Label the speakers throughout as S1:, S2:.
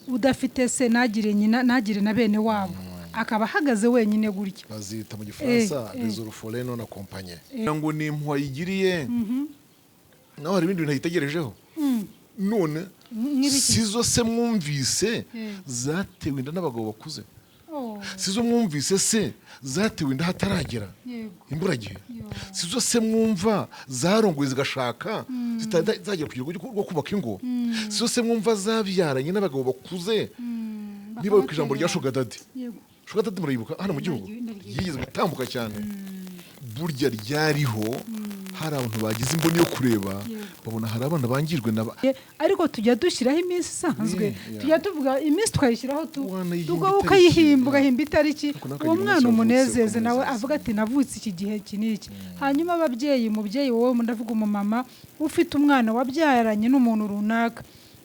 S1: Udafite se ntagire nyina, ntagire na bene wabo, akaba ahagaze wenyine gutya.
S2: Bazita mu Gifaransa les orphelins non accompagnés. Ngo ni impuhwe ayigiriye, naho hari ibindi bintu ayitegerejeho none.
S1: Nk'ibiki?
S2: Si zo se mwumvise zatewe inda n'abagabo bakuze? Si zo mwumvise se zatewe inda hataragera, imburagihe?
S1: Yo.
S2: Si zo se mwumva zarongoye zigashaka zitazagera ku rugero rwo kubaka ingo? Si zo se mwumva zabyaranye n'abagabo bakuze? Niba ku ijambo rya sugar daddy, sugar daddy murayibuka hano mu gihugu?
S1: Ndaryibuka.
S2: Yigeze gutambuka cyane. Burya ryariho, hari abantu bagize imboni yo kureba, babona hari abana bangijwe na
S1: Ariko tujya dushyiraho iminsi isanzwe, tujya tuvuga iminsi tukayishyiraho tu,
S2: Wanayihimba itariki,
S1: ukayihimba, ugahimba itariki.
S2: Ariko nawe
S1: uwo
S2: akagira umunsi
S1: mwana
S2: wavutse,
S1: umunezeze nawe,
S2: ukamunezeza.
S1: Avuga ati: "Navutse iki gihe iki n'iki." Hanyuma ababyeyi, mubyeyi wowe, ndavuga umumama ufite umwana wabyaranye n'umuntu runaka,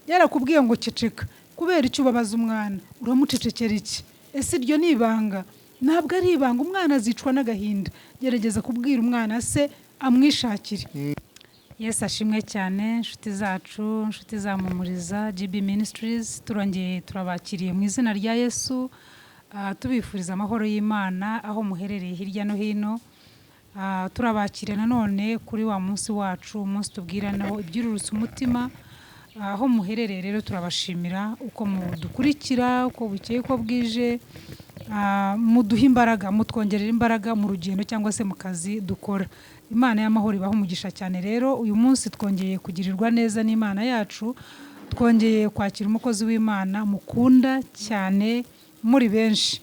S1: yarakubwiye ngo ceceka, kubera icyo ubabaza umwana? Uramucecekera iki? Ese iryo ni ibanga? Ntabwo ari ibanga. Umwana azicwa n'agahinda. Gerageza kubwira umwana se amwishakire. Yesu ashimwe cyane. Inshuti zacu, inshuti za Mumuriza GB Ministries, turongeye turabakiriye mu izina rya Yesu. Tubifuriza amahoro y'Imana aho muherereye hirya no hino. Turabakiriye nanone kuri wa munsi wacu, umunsi tubwiranaho ibyururutse umutima. Aho muherereye rero turabashimira uko mudukurikira, uko bukeye uko bwije. Muduha imbaraga, mutwongerera imbaraga mu rugendo cyangwa se mu kazi dukora. Imana y'amahoro ibaha umugisha cyane. Rero uyu munsi twongeye kugirirwa neza n'Imana yacu, twongeye kwakira umukozi w'Imana mukunda cyane muri benshi,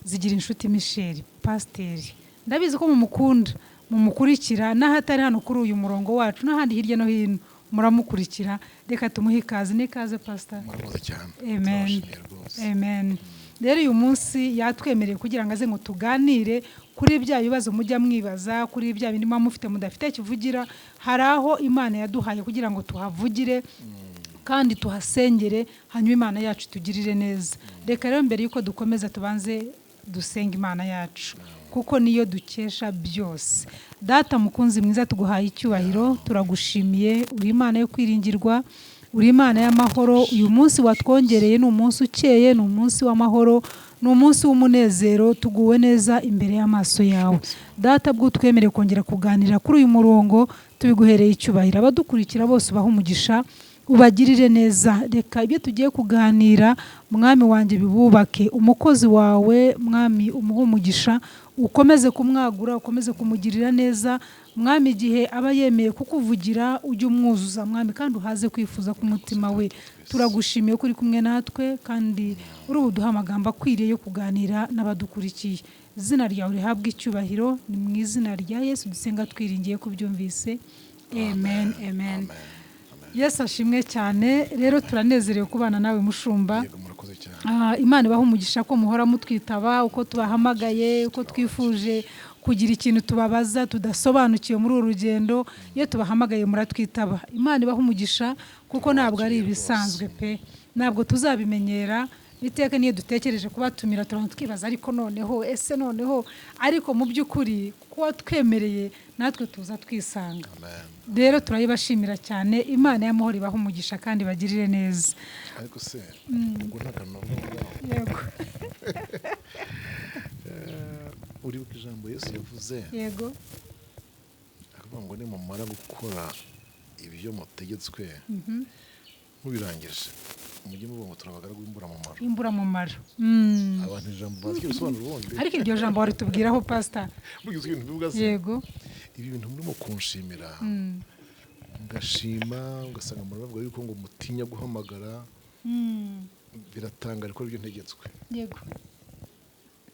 S1: Zigira Inshuti Michel, pasiteri. Ndabizi ko mumukunda, mumukurikira n'ahatari hano kuri uyu murongo wacu, n'ahandi hirya no hino muramukurikira. Reka tumuhe ikaze. N'ikaze, pasita.
S2: Murakoze cyane.
S1: Amen.
S2: Turabashimiye rwose.
S1: Amen. Rero uyu munsi yatwemereye kugira ngo aze ngo tuganire kuri bya bibazo mujya mwibaza, kuri bya bindi muba mufite mudafite kivugira. Hari aho Imana yaduhaye kugira ngo tuhavugire kandi tuhasengere, hanyuma Imana yacu itugirire neza. Reka rero mbere y'uko dukomeza tubanze dusenga Imana yacu, kuko niyo dukesha byose. Data mukunzi mwiza, tuguhaye icyubahiro, turagushimiye. Uri Imana yo kwiringirwa, uri Imana y'amahoro. Uyu munsi watwongereye ni umunsi ukeye, ni umunsi w'amahoro, ni umunsi w'umunezero. Tuguwe neza imbere y'amaso yawe, Data, bwo twemereye kongera kuganira kuri uyu murongo, tubiguhereye icyubahiro. Abadukurikira bose ubahe umugisha, ubagirire neza. Reka ibyo tugiye kuganira, Mwami wanjye, bibubake. Umukozi wawe, Mwami, umuhe umugisha, ukomeze kumwagura, ukomeze kumugirira neza, Mwami. Igihe aba yemeye kukuvugira, ujye umwuzuza, Mwami, kandi uhaze kwifuza k'umutima we. Turagushimiye ko uri kumwe natwe kandi uri buduhe amagambo akwiriye yo kuganira n'abadukurikiye. Izina ryawe rihabwe icyubahiro. Ni mu izina rya Yesu dusenga twiringiye kubyumvise. Amen, amen. Yesu ashimwe cyane. Rero turanezerewe kubana nawe, mushumba.
S2: Yego, murakoze cyane.
S1: Imana ibaha umugisha ko muhora mutwitaba uko tubahamagaye, uko twifuje kugira ikintu tubabaza tudasobanukiwe muri uru rugendo. Iyo tubahamagaye muratwitaba. Imana ibaha umugisha, kuko ntabwo ari ibisanzwe pe, ntabwo tuzabimenyera. Iteka niyo dutekereje kubatumira turabona twibaza: ariko noneho, ese noneho? Ariko mu by'ukuri kuba twemereye natwe tuza twisanga.
S2: Amen.
S1: Rero turayibashimira cyane. Imana y'amahoro ibaha umugisha kandi bagirire neza.
S2: Ariko se ubwo nta kantu navuga ngaho?
S1: Yego.
S2: Uribuka ijambo Yesu yavuze?
S1: Yego.
S2: Akavuga ngo nimumara gukora ibyo mutegetswe mubirangije, mujye muvuga ngo turabagaragu b'imburamumaro.
S1: Imburamumaro.
S2: Abantu ijambo bazi icyo bisobanura ubundi?
S1: Ariko iryo jambo waritubwiraho, pasita.
S2: Burya uzi ibintu bivuga se?
S1: Yego.
S2: Ibi bintu murimo kunshimira, ngashima, ugasanga muravuga yuko ngo mutinya guhamagara, biratanga, ariko aribyo ntegetswe.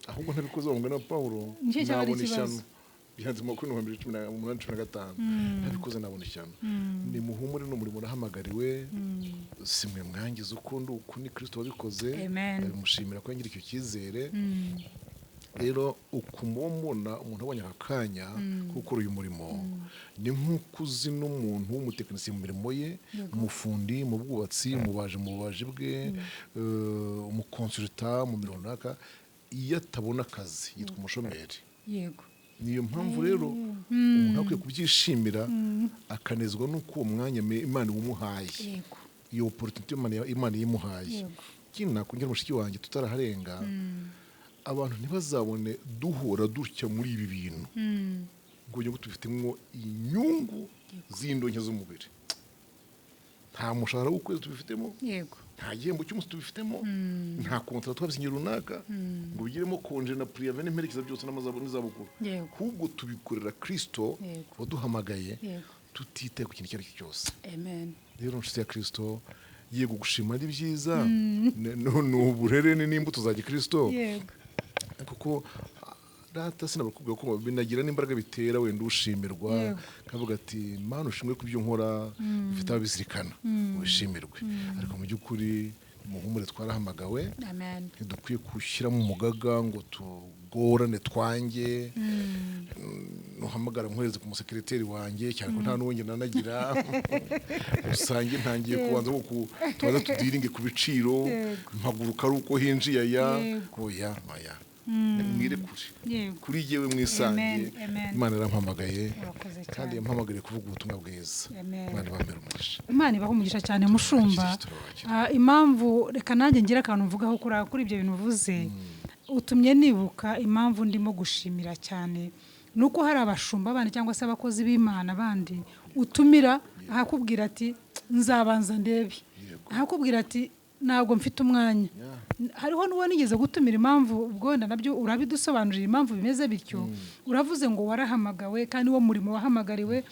S2: Ahubwo ntabikoze wa mugani wa Pawulo
S1: Nicyo cyaba ari
S2: nabona
S1: ikibazo.
S2: ishyano. Byanditse mu 2018, 15. Ntabikoze nabona ishyano. Nimuhumure, ni umurimo nahamagariwe, si mwe mwangiza ukundi, uku ni Kristo wabikoze.
S1: Amen.
S2: Ndabimushimira ko yangira icyo cyizere. Rero ukumubona umuntu abonye aka kanya ko gukora uyu murimo, ni nk'uko uzi n'umuntu w'umutekinisiye mu mirimo ye, umufundi mu bwubatsi, umubaji mu bubaji bwe, umuconsultant mu mirimo runaka, iyo atabona akazi yitwa umushomeri. Niyo mpamvu rero umuntu akwiye kubyishimira, akanezwa n'uko uwo mwanya Imana iwumuhaye, iyo opportunity Imana yimuhaye. Ikindi nakongera, mushiki wanjye, tutaraharenga, abantu ntibazabone duhora dutya muri ibi bintu ngo ujye ngo tubifitemo inyungu z'indonke z'umubiri. Nta mushahara w'ukwezi tubifitemo, nta gihembo cy'umunsi tubifitemo, nta kontara twabisinye runaka ngo bigiremo congé na préavis n'imperekeza byose n'izabukuru. Ahubwo tubikorera Kirisito waduhamagaye, tutitaye ku kintu icyo ari cyo cyose.
S1: Amen.
S2: Rero inshuti ya Kirisito, yego, gushima ni byiza, ni uburere, ni n'imbuto za gikirisito, kuko data sinabakubwira ko binagira n'imbaraga bitera wenda ushimirwa, kavuga ati: "Mana ushimwe ku byo nkora bifite ababizirikana, ubishimirwe." Ariko mu by'ukuri muhumure, twarahamagawe.
S1: Amen.
S2: Ntidukwiye gushyiramo umugaga ngo tugorane twange nuhamagara nkohereze ku musekereteri wanjye, cyane ko nta n'uwo njye nanagira. Usange ntangiye kubanza ngo tubanze tudiringe ku biciro, mpaguruka ari uko hinjiye aya. Oya, oya, mwirekure kuri jyewe, mwisange.
S1: Amen, amen.
S2: Imana yarampamagaye
S1: Urakoze
S2: kandi
S1: cyane.
S2: yampamagariye kuvuga ubutumwa bwiza.
S1: Amen.
S2: Imana ibambere umugisha.
S1: Imana ibaha umugisha cyane, mushumba.
S2: Turabakira.
S1: Impamvu reka nanjye ngira akantu mvugaho kuri ibyo bintu uvuze, utumye nibuka impamvu ndimo gushimira cyane, ni uko hari abashumba bandi cyangwa se abakozi b'Imana bandi utumira ahakubwira ati: "Nzabanza ndebe," ahakubwira ati: "Ntabwo mfite umwanya." Hariho n'uwo nigeze gutumira. Impamvu ubwo wenda nabyo urabidusobanurira impamvu bimeze bityo. Uravuze ngo warahamagawe, kandi uwo murimo wahamagariwe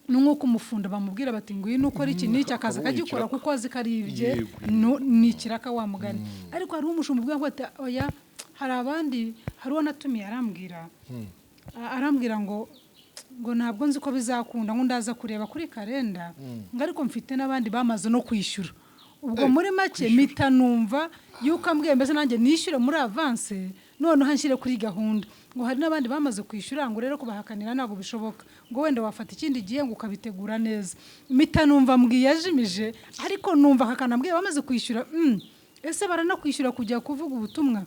S1: ni nk'uko umufundo bamubwira bati: "Ngwino ukora iki n'iki," akaza
S2: Akabonye
S1: akagikora
S2: ikiraka.
S1: kuko azi ko ari ibye. Ni ikiraka wa mugani. Ariko hariho umushumba ubwira ngo ati: "Oya." Hari abandi, hari uwo natumiye arambwira, arambwira ngo ntabwo nzi ko bizakunda, ngo ndaza kureba kuri kalenda, ngo ariko mfite n'abandi bamaze no kwishyura. Ubwo muri make mpita numva yuko ambwiye mbese nanjye nishyure muri avance, noneho anshyire kuri gahunda, ngo hari n'abandi bamaze kwishyura, ngo rero kubahakanira ntabwo bishoboka, ngo wenda wafata ikindi gihe ngo ukabitegura neza. Mpita numva mbwiye ajimije, ariko numva akanambwiye bamaze kwishyura. Ese baranakwishyura kujya kuvuga ubutumwa?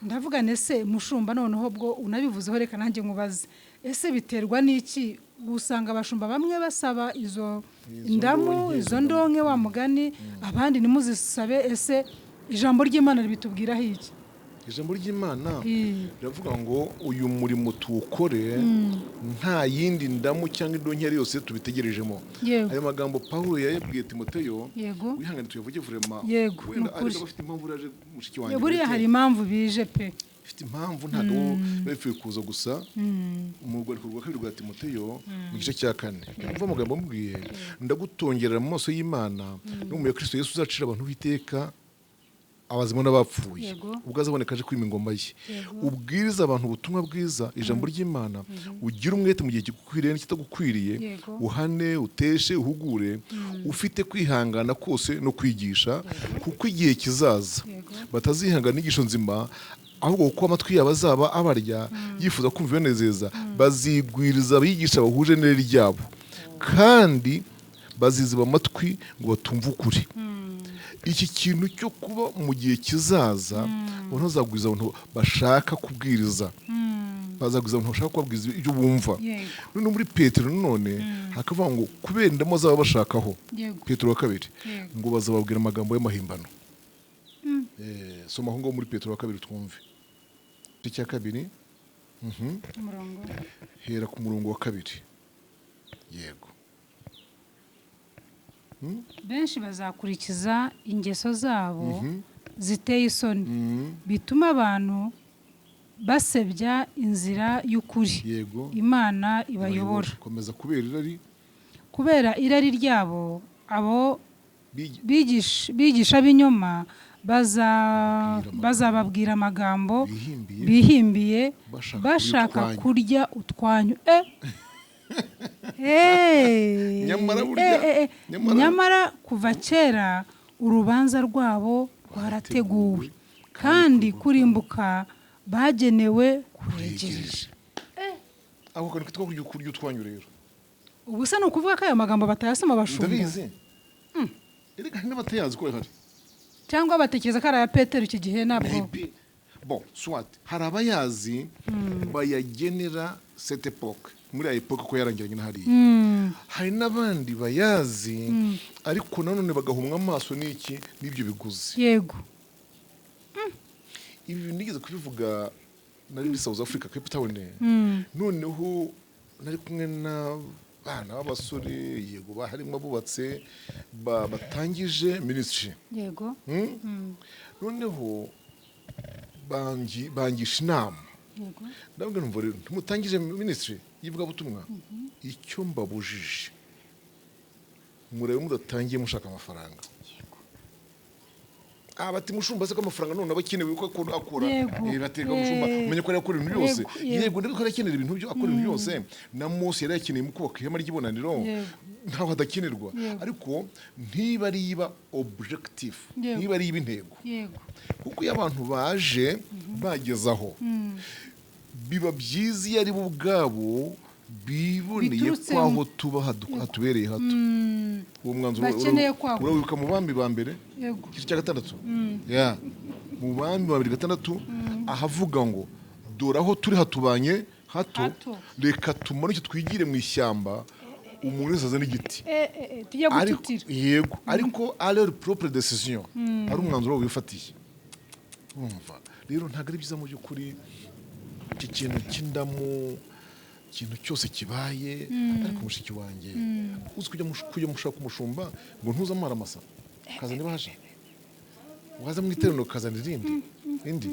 S1: Ndavuga nti: "Ese mushumba, noneho bwo unabivuzeho, reka nanjye nkubaze, ese biterwa n'iki gusanga abashumba bamwe basaba izo
S2: Izo
S1: indamu,
S2: ndonke,
S1: izo ndonke wa mugani, abandi ntimuzisabe? Ese ijambo ry'Imana ribitubwiraho iki?"
S2: Ijambo ry'Imana riravuga ngo uyu murimo tuwukore nta yindi ndamu cyangwa indonke iyo yose tubitegerejemo. Ayo magambo Pawulo yayabwiye Timoteyo. Wihangane tuyavuge vraiment. Wenda
S1: Ni ukuri.
S2: ariko bafite impamvu uraje, mushiki wanjye.
S1: Buriya
S2: Uretse-
S1: hari impamvu bije pe.
S2: Ifite impamvu, ntabwo bipfuye kuza gusa. Mu rwandiko rwa kabiri rwa Timoteyo, mu gice cya 4, umva amagambo amubwiye: "Ndagutongerera mu maso y'Imana no mu ya Kristo Yesu uzacira abantu b'iteka abazima n'abapfuye, ubwo azaboneka aje kwima ingoma ye. Ubwiriza abantu ubutumwa bwiza, ijambo ry'Imana, ugire umwete mu gihe kigukwiriye n'ikitagukwiriye, uhane, uteshe, uhugure, ufite kwihangana kose no kwigisha, kuko igihe kizaza batazihangana inyigisho nzima, ahubwo kuko amatwi yabo azaba abarya yifuza kumva ibanezeza, bazigwiriza abigisha bahuje n'irari ryabo, kandi baziziba amatwi ngo batumve ukuri." Iki kintu cyo kuba mu gihe kizaza abantu bazagwiza abantu bashaka kubwiriza, bazagwiza abantu bashaka kubabwiriza ibyo bumva. None muri Petero none hakavuga ngo kubera indamu bazaba bashakaho, Petero wa kabiri, ngo bazababwira amagambo y'amahimbano. Soma aho ngaho muri Petero wa kabiri twumve, igice cya 2.
S1: Umurongo.
S2: Hera ku murongo wa 2, yego.
S1: Benshi bazakurikiza ingeso zabo ziteye isoni, bituma abantu basebya inzira y'ukuri Imana ibayobora.
S2: Komeza. Kubera irari.
S1: Kubera irari ryabo, abo bigisha b'inyoma
S2: Babwira amagambo.
S1: bazababwira amagambo
S2: bihimbiye,
S1: bihimbiye,
S2: bashaka
S1: bashaka
S2: kurya
S1: kurya utwanyu.
S2: Nyamara burya-
S1: Nyamara kuva kera urubanza rwabo rwarateguwe, kandi kurimbuka bagenewe kuregereje.
S2: Ako kantu kitwa kurya utwanyu rero.
S1: Ubu se ni ukuvuga ko ayo magambo batayasoma abashumba?
S2: Ndabizi, erega hari n'abatayazi ko hari.
S1: Cyangwa batekereza ko ari aya Petero icyo gihe, ntabwo.
S2: Maybe. Bon, soit hari abayazi bayagenera cette époque, muri ya époque ko yarangiranye na hariya. Hari n'abandi bayazi, ariko nanone bagahumwa amaso n'iki, n'ibyo biguzi. Ibi bintu nigeze kubivuga, nari muri South Africa, Cape Town. Noneho nari kumwe n'abana b'abasore, yego, harimo abubatse, batangije ministry. Noneho bangisha inama. Ndabwira, numva rero ntimutangije ministry y'ivugabutumwa, icyo mbabujije, murebe mudatangiye mushaka amafaranga. Bati: "Mushumba, se ko amafaranga none aba akenewe ko akora?" Bateka mushumba, umenye ko yari akora ibintu byose.
S1: Yego.
S2: Yego, ndabwo ko arakenera ibintu byo akora ibintu byose, na Mose yari yakeneye mu kubaka ihema ry'ibonaniro. Ntaho adakenerwa. Ariko ntiba ari iba objective, ntiba ari iba intego, kuko iyo abantu baje bageze aho, biba byiza iyo ari bo ubwabo biboneye
S1: Biturutse
S2: ko aho tuba hatubereye hato. Uwo mwanzuro
S1: Bakeneye kwaguka.
S2: urawibuka mu Bami ba Mbere, igice cya gatandatu, ya mu Bami babiri gatandatu, ahavuga ngo: "Dore aho turi hatubanye hato,
S1: Hato.
S2: reka tumanuke twigire mu ishyamba, umuntu wese azane igiti."
S1: Tujye gututira.
S2: Yego, ariko à leur propre décision, ari umwanzuro wabo wifatiye. Urumva rero ntabwo ari byiza mu by'ukuri iki kintu cy'indamu, ikintu cyose kibaye. Ariko mushiki wanjye, uzi kujya mushaka umushumba ngo ntuzamara amasa, ukazana ibahasha, waza mu iteraniro ukazana irindi indi,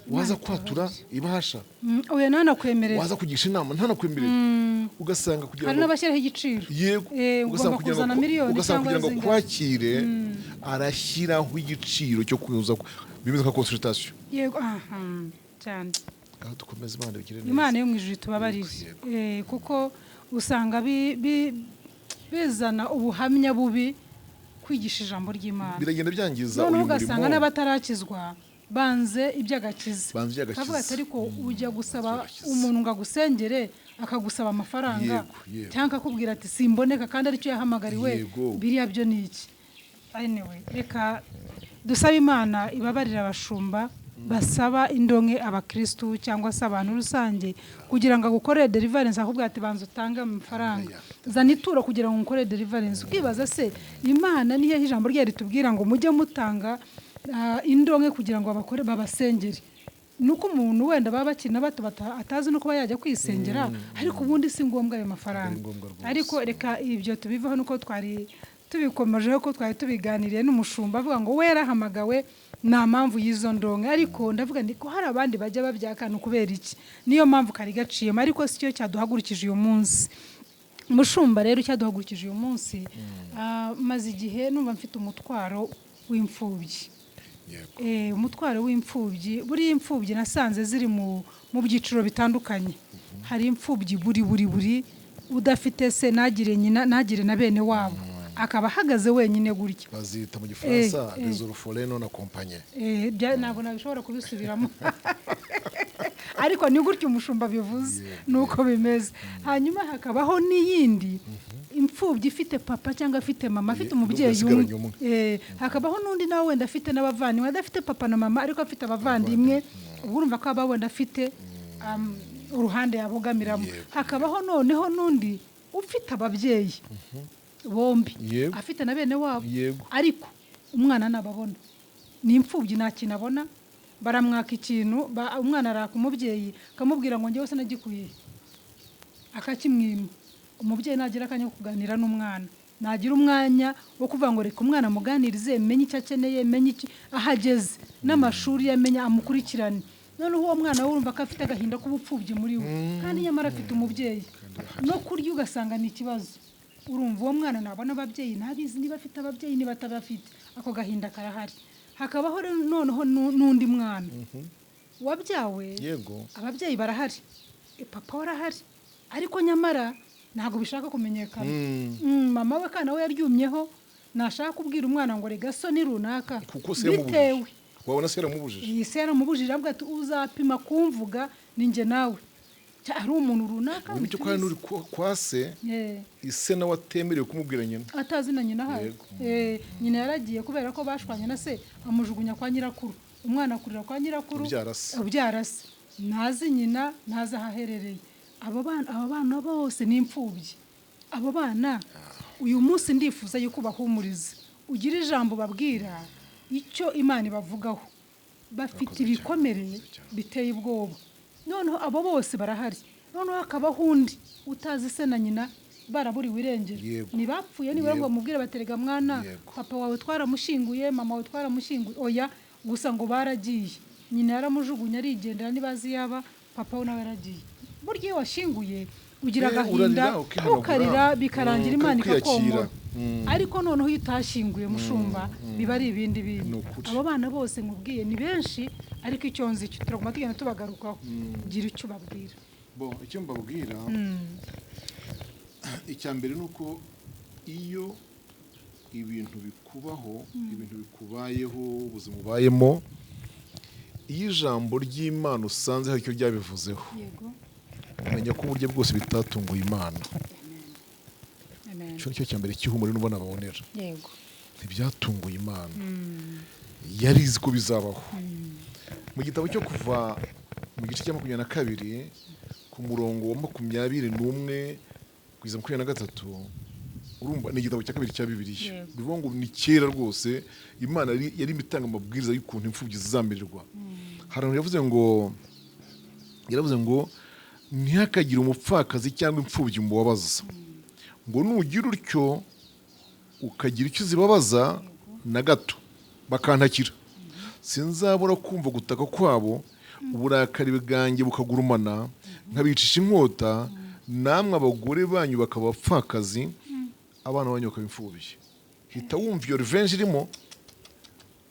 S2: waza kwatura ibahasha.
S1: Oya, ntanakwemerera.
S2: Waza kugisha inama ntanakwemerera, ugasanga kugira
S1: Hari
S2: ngo
S1: n'abashyiraho igiciro.
S2: Yego. Ugasanga
S1: Ugomba
S2: kugira ngo
S1: kuzana miliyoni
S2: ugasanga
S1: cyangwa
S2: kugira ngo
S1: zingahe.
S2: kwakire, arashyiraho igiciro cyo kuza, bimeze nka consultation.
S1: Yego, aha cyane.
S2: Aho dukomeza, Imana bigire neza.
S1: Imana yo mu ijuru itubabarire.
S2: Yego.
S1: Kuko usanga bizana ubuhamya bubi kwigisha ijambo ry'Imana.
S2: Biragenda byangiza
S1: Noneho
S2: uyu
S1: ugasanga
S2: murimo.
S1: n'abatarakizwa banze iby'agakiza.
S2: Banze iby'agakiza.
S1: Kavuga ati: "Ariko ujya gusaba
S2: iby'agakiza.
S1: umuntu ngo agusengere, akagusaba amafaranga,
S2: Yego, yego.
S1: cyangwa akakubwira ati simboneka, kandi aricyo yahamagariwe." Biriya byo ni iki? Anyway, reka dusabe Imana ibabarira abashumba basaba indonke abakirisitu cyangwa se abantu rusange kugira ngo agukorere deliverance, akubwira ati: "Banza utange amafaranga, zana ituro kugira ngo ngukorere deliverance." Ukibaza se, Imana niyo ijambo ryayo ritubwira ngo mujye mutanga indonke kugira ngo babakore, babasengere? Nuko umuntu wenda baba bakiri na bato, atazi no kuba yajya kwisengera, ariko ubundi si ngombwa ayo mafaranga.
S2: Ari ngombwa rwose.
S1: Ariko reka ibyo tubivaho, nuko twari tubikomejeho, ko twari tubiganiriye n'umushumba avuga ngo we yarahamagawe, nta mpamvu y'izo ndonke. Ariko ndavuga nti ko hari abandi bajya babyakana, kubera iki? Niyo mpamvu kari gaciyemo, ariko si cyo cyaduhagurukije uyu munsi. Mushumba, rero cyaduhagurukije uyu munsi, maze igihe numva mfite umutwaro w'imfubyi. Umutwaro w'imfubyi, buriya imfubyi nasanze ziri mu byiciro bitandukanye. Hari imfubyi buri udafite se, ntagire nyina, ntagire na bene wabo, akaba ahagaze wenyine gutya.
S2: Bazita mu Gifaransa les orphelins non accompagnés.
S1: Ntabwo nabishobora kubisubiramo, ariko ni gutyo umushumba bivuze, ni uko bimeze. Hanyuma hakabaho n'iyindi imfubyi ifite papa cyangwa afite mama, afite umubyeyi
S2: yasigaranye
S1: umwe.
S2: Umwe.
S1: Hakabaho n'undi nawe wenda afite n'abavandimwe, adafite papa na mama ariko afite abavandimwe, ubwo urumva ko aba wenda afite uruhande yabogamiramo. Hakabaho noneho n'undi ufite ababyeyi bombi, afite na bene wabo, ariko umwana ntababona, ni imfubyi, nta kintu abona. Baramwaka ikintu, umwana araka umubyeyi akamubwira ngo: "Njyewe sinagikuye," akakimwima. Umubyeyi nagira akanya ko kuganira n'umwana, nagira umwanya wo kuvuga ngo: "Reka umwana amuganirize, menye icyo akeneye, menye aho ageze n'amashuri ye, amenye amukurikirane." Noneho uwo mwana we urumva ko afite agahinda k'ubupfubyi muri we, kandi nyamara afite umubyeyi, no kurya ugasanga ni ikibazo. Urumva uwo mwana nabona ababyeyi, ntabizi niba afite ababyeyi, niba atabafite, ako gahinda karahari. Hakabaho rero noneho n'undi mwana wabyawe, ababyeyi barahari, papa we arahari, ariko nyamara ntabwo bishaka kumenyekana. Mama we kana we yaryumyeho, nashaka kubwira umwana ngo rega so ni runaka,
S2: Kuko se yamubujije.
S1: bitewe
S2: Wabona se yaramubujije.
S1: Iyi se yaramubujije, avuga ati: "Uzapima kumvuga ni njye nawe." Ari umuntu runaka.
S2: Ubu icyo kwa nuri kwa se, ise nawe atemerewe kumubwira nyina.
S1: Atazi na nyina ahari. Nyina yaragiye kubera ko bashwanye na se, amujugunya kwa nyirakuru, umwana akurira kwa nyirakuru.
S2: Ubyara se.
S1: Ubyara se, ntazi nyina, ntazi aho aherereye. Abo bana bose ni imfubyi. Abo bana uyu munsi ndifuza yuko ubahumuriza, ugira ijambo babwira, icyo Imana ibavugaho. Bafite
S2: Urakoze cyane,
S1: ibikomere
S2: urakoze cyane.
S1: biteye ubwoba. Noneho abo bose barahari, noneho hakabaho undi utazi se na nyina, baraburiwe irengero. Ntibapfuye nibura ngo bamubwire baterega mwana, papa wawe twaramushyinguye, mama wawe twaramushyinguye. Oya, gusa ngo baragiye, nyina yaramujugunye arigendera, ntibazi yaba papa we nawe yaragiye. Burya iyo washyinguye ugira agahinda,
S2: Urarira, ukihanagura.
S1: Ukarira bikarangira, Imana
S2: ukakwiyakira.
S1: ikakomora. Ariko noneho iyo utashyinguye, mushumba, biba ari ibindi bintu.
S2: Ni ukuri.
S1: Abo bana bose nkubwiye ni benshi, ariko icyo nzi cyo turaguma tugenda tubagarukaho. Gira icyo ubabwira.
S2: Bon, icyo mbabwira, icya mbere ni uko iyo ibintu bikubaho, ibintu bikubayeho, ubuzima ubayemo, iyo ijambo ry'Imana usanze hari icyo ryabivuzeho, menya ko uburyo bwose bitatunguye Imana.
S1: Amen.
S2: Icyo ni cyo cya mbere cy'ihumure n'ubona babonera. Ntibyatunguye Imana, yari izi ko bizabaho. Mu gitabo cyo Kuva, mu gice cya 22, ku murongo wa 21 kugeza 23, urumva ni igitabo cya kabiri cya Bibiliya. Bivuga ngo ni kera rwose Imana yari itanga amabwiriza y'ukuntu imfubyi zizamererwa. Hari ahantu yavuze ngo, yaravuze ngo ntihakagire umupfakazi cyangwa imfubyi mubabaza, ngo nugira utyo ukagira icyo uzibabaza na gato bakantakira, sinzabura kumva gutaka kwabo, uburakari bwanjye bukagurumana, nkabicisha inkota, namwe abagore banyu bakaba abapfakazi, abana banyu bakaba imfubyi. Hita wumva iyo revenge irimo,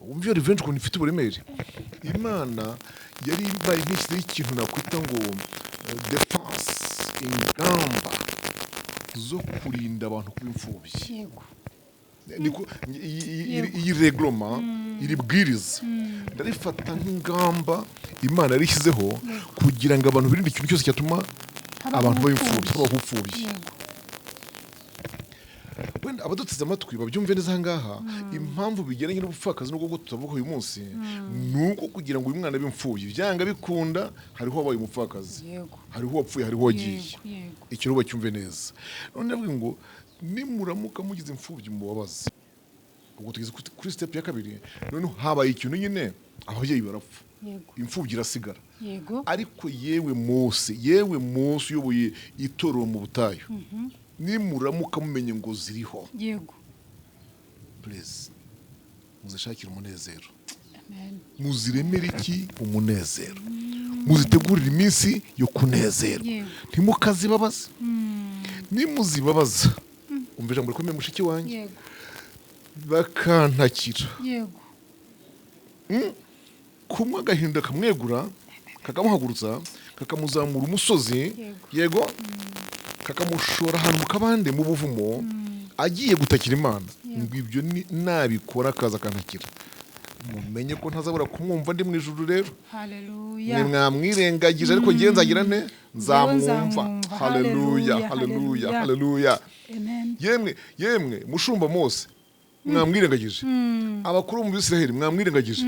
S2: wumva iyo revenge ukuntu ifite uburemere. Imana yari ibaye nk'ishyizeho ikintu nakwita ngo defense, ingamba zo kurinda abantu kuba imfubyi. Niko iyi règlement, iri bwiriza ndarifata nk'ingamba Imana yarishyizeho kugira ngo abantu birinde ikintu cyose cyatuma
S1: habaho
S2: abantu baba imfubyi,
S1: ubupfubyi.
S2: Habaho ubupfubyi. Wenda abaduteze amatwi babyumve neza aha ngaha, impamvu bigeranye n'ubupfakazi n'ubwo tutavuga uyu munsi ni uko kugira ngo uyu mwana abe imfubyi, byanga bikunda hariho uwabaye umupfakazi, hariho uwapfuye, hariho uwagiye.
S1: yego yego
S2: Icyo rero bacyumve neza. None ndavuga ngo nimuramuka mugize imfubyi mubabaze, ubwo tugeze kuri step ya kabiri. Noneho habaye ikintu nyine, ababyeyi barapfa, imfubyi irasigara. Ariko yewe Mose, yewe Mose uyoboye itorero mu butayu, nimuramuka mumenye ngo ziriho, please muzishakire umunezero.
S1: Amen.
S2: Muziremere iki? Umunezero. Muzitegurire iminsi yo kunezerwa. Ntimukazibabaze. Nimuzibabaza, umva ijambo rikomeye, mushiki wanjye, bakantakira, kumwe agahinda kamwegura, kakamuhagurutsa, kakamuzamura umusozi, yego, kakamushora ahantu mu kabande, mu buvumo, agiye gutakira Imana, ngo ibyo nabikora akaza akantakira, mumenye ko ntazabura kumwumva ndi mu ijuru rero.
S1: Haleluya.
S2: Ni mwamwirengagije, ariko ngewe nzagira nte? Nzamwumva.
S1: Nzamwumva.
S2: Haleluya.
S1: Haleluya.
S2: Haleluya.
S1: Haleluya.
S2: Haleluya.
S1: Amen.
S2: Yemwe, yemwe mushumba Mose, mwamwirengagije, abakuru mu Bisiraheli mwamwirengagije,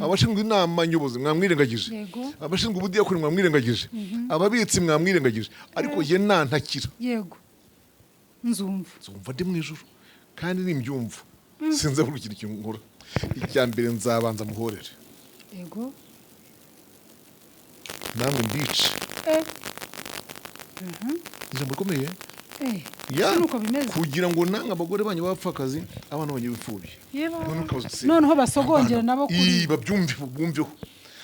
S2: abashinzwe inama nyobozi mwamwirengagije, abashinzwe ubudiyakoni mwamwirengagije, ababitsi mwamwirengagije, ariko ye nantakira,
S1: Yego, nzumva.
S2: Nzumva ndi mu ijuru, kandi nimbyumva sinzabura ikintu kintu nkora. Icya mbere nzabanza muhorere, namwe mbice. Ijambo rikomeye. Ya,
S1: Nuko bimeze.
S2: kugira ngo namwe abagore banyu b'abapfakazi, abana banyu b'imfubyi. Noneho ukabaza uti,
S1: Noneho basogongera
S2: abana,
S1: nabo kuri
S2: Ii, babyumve, bumveho.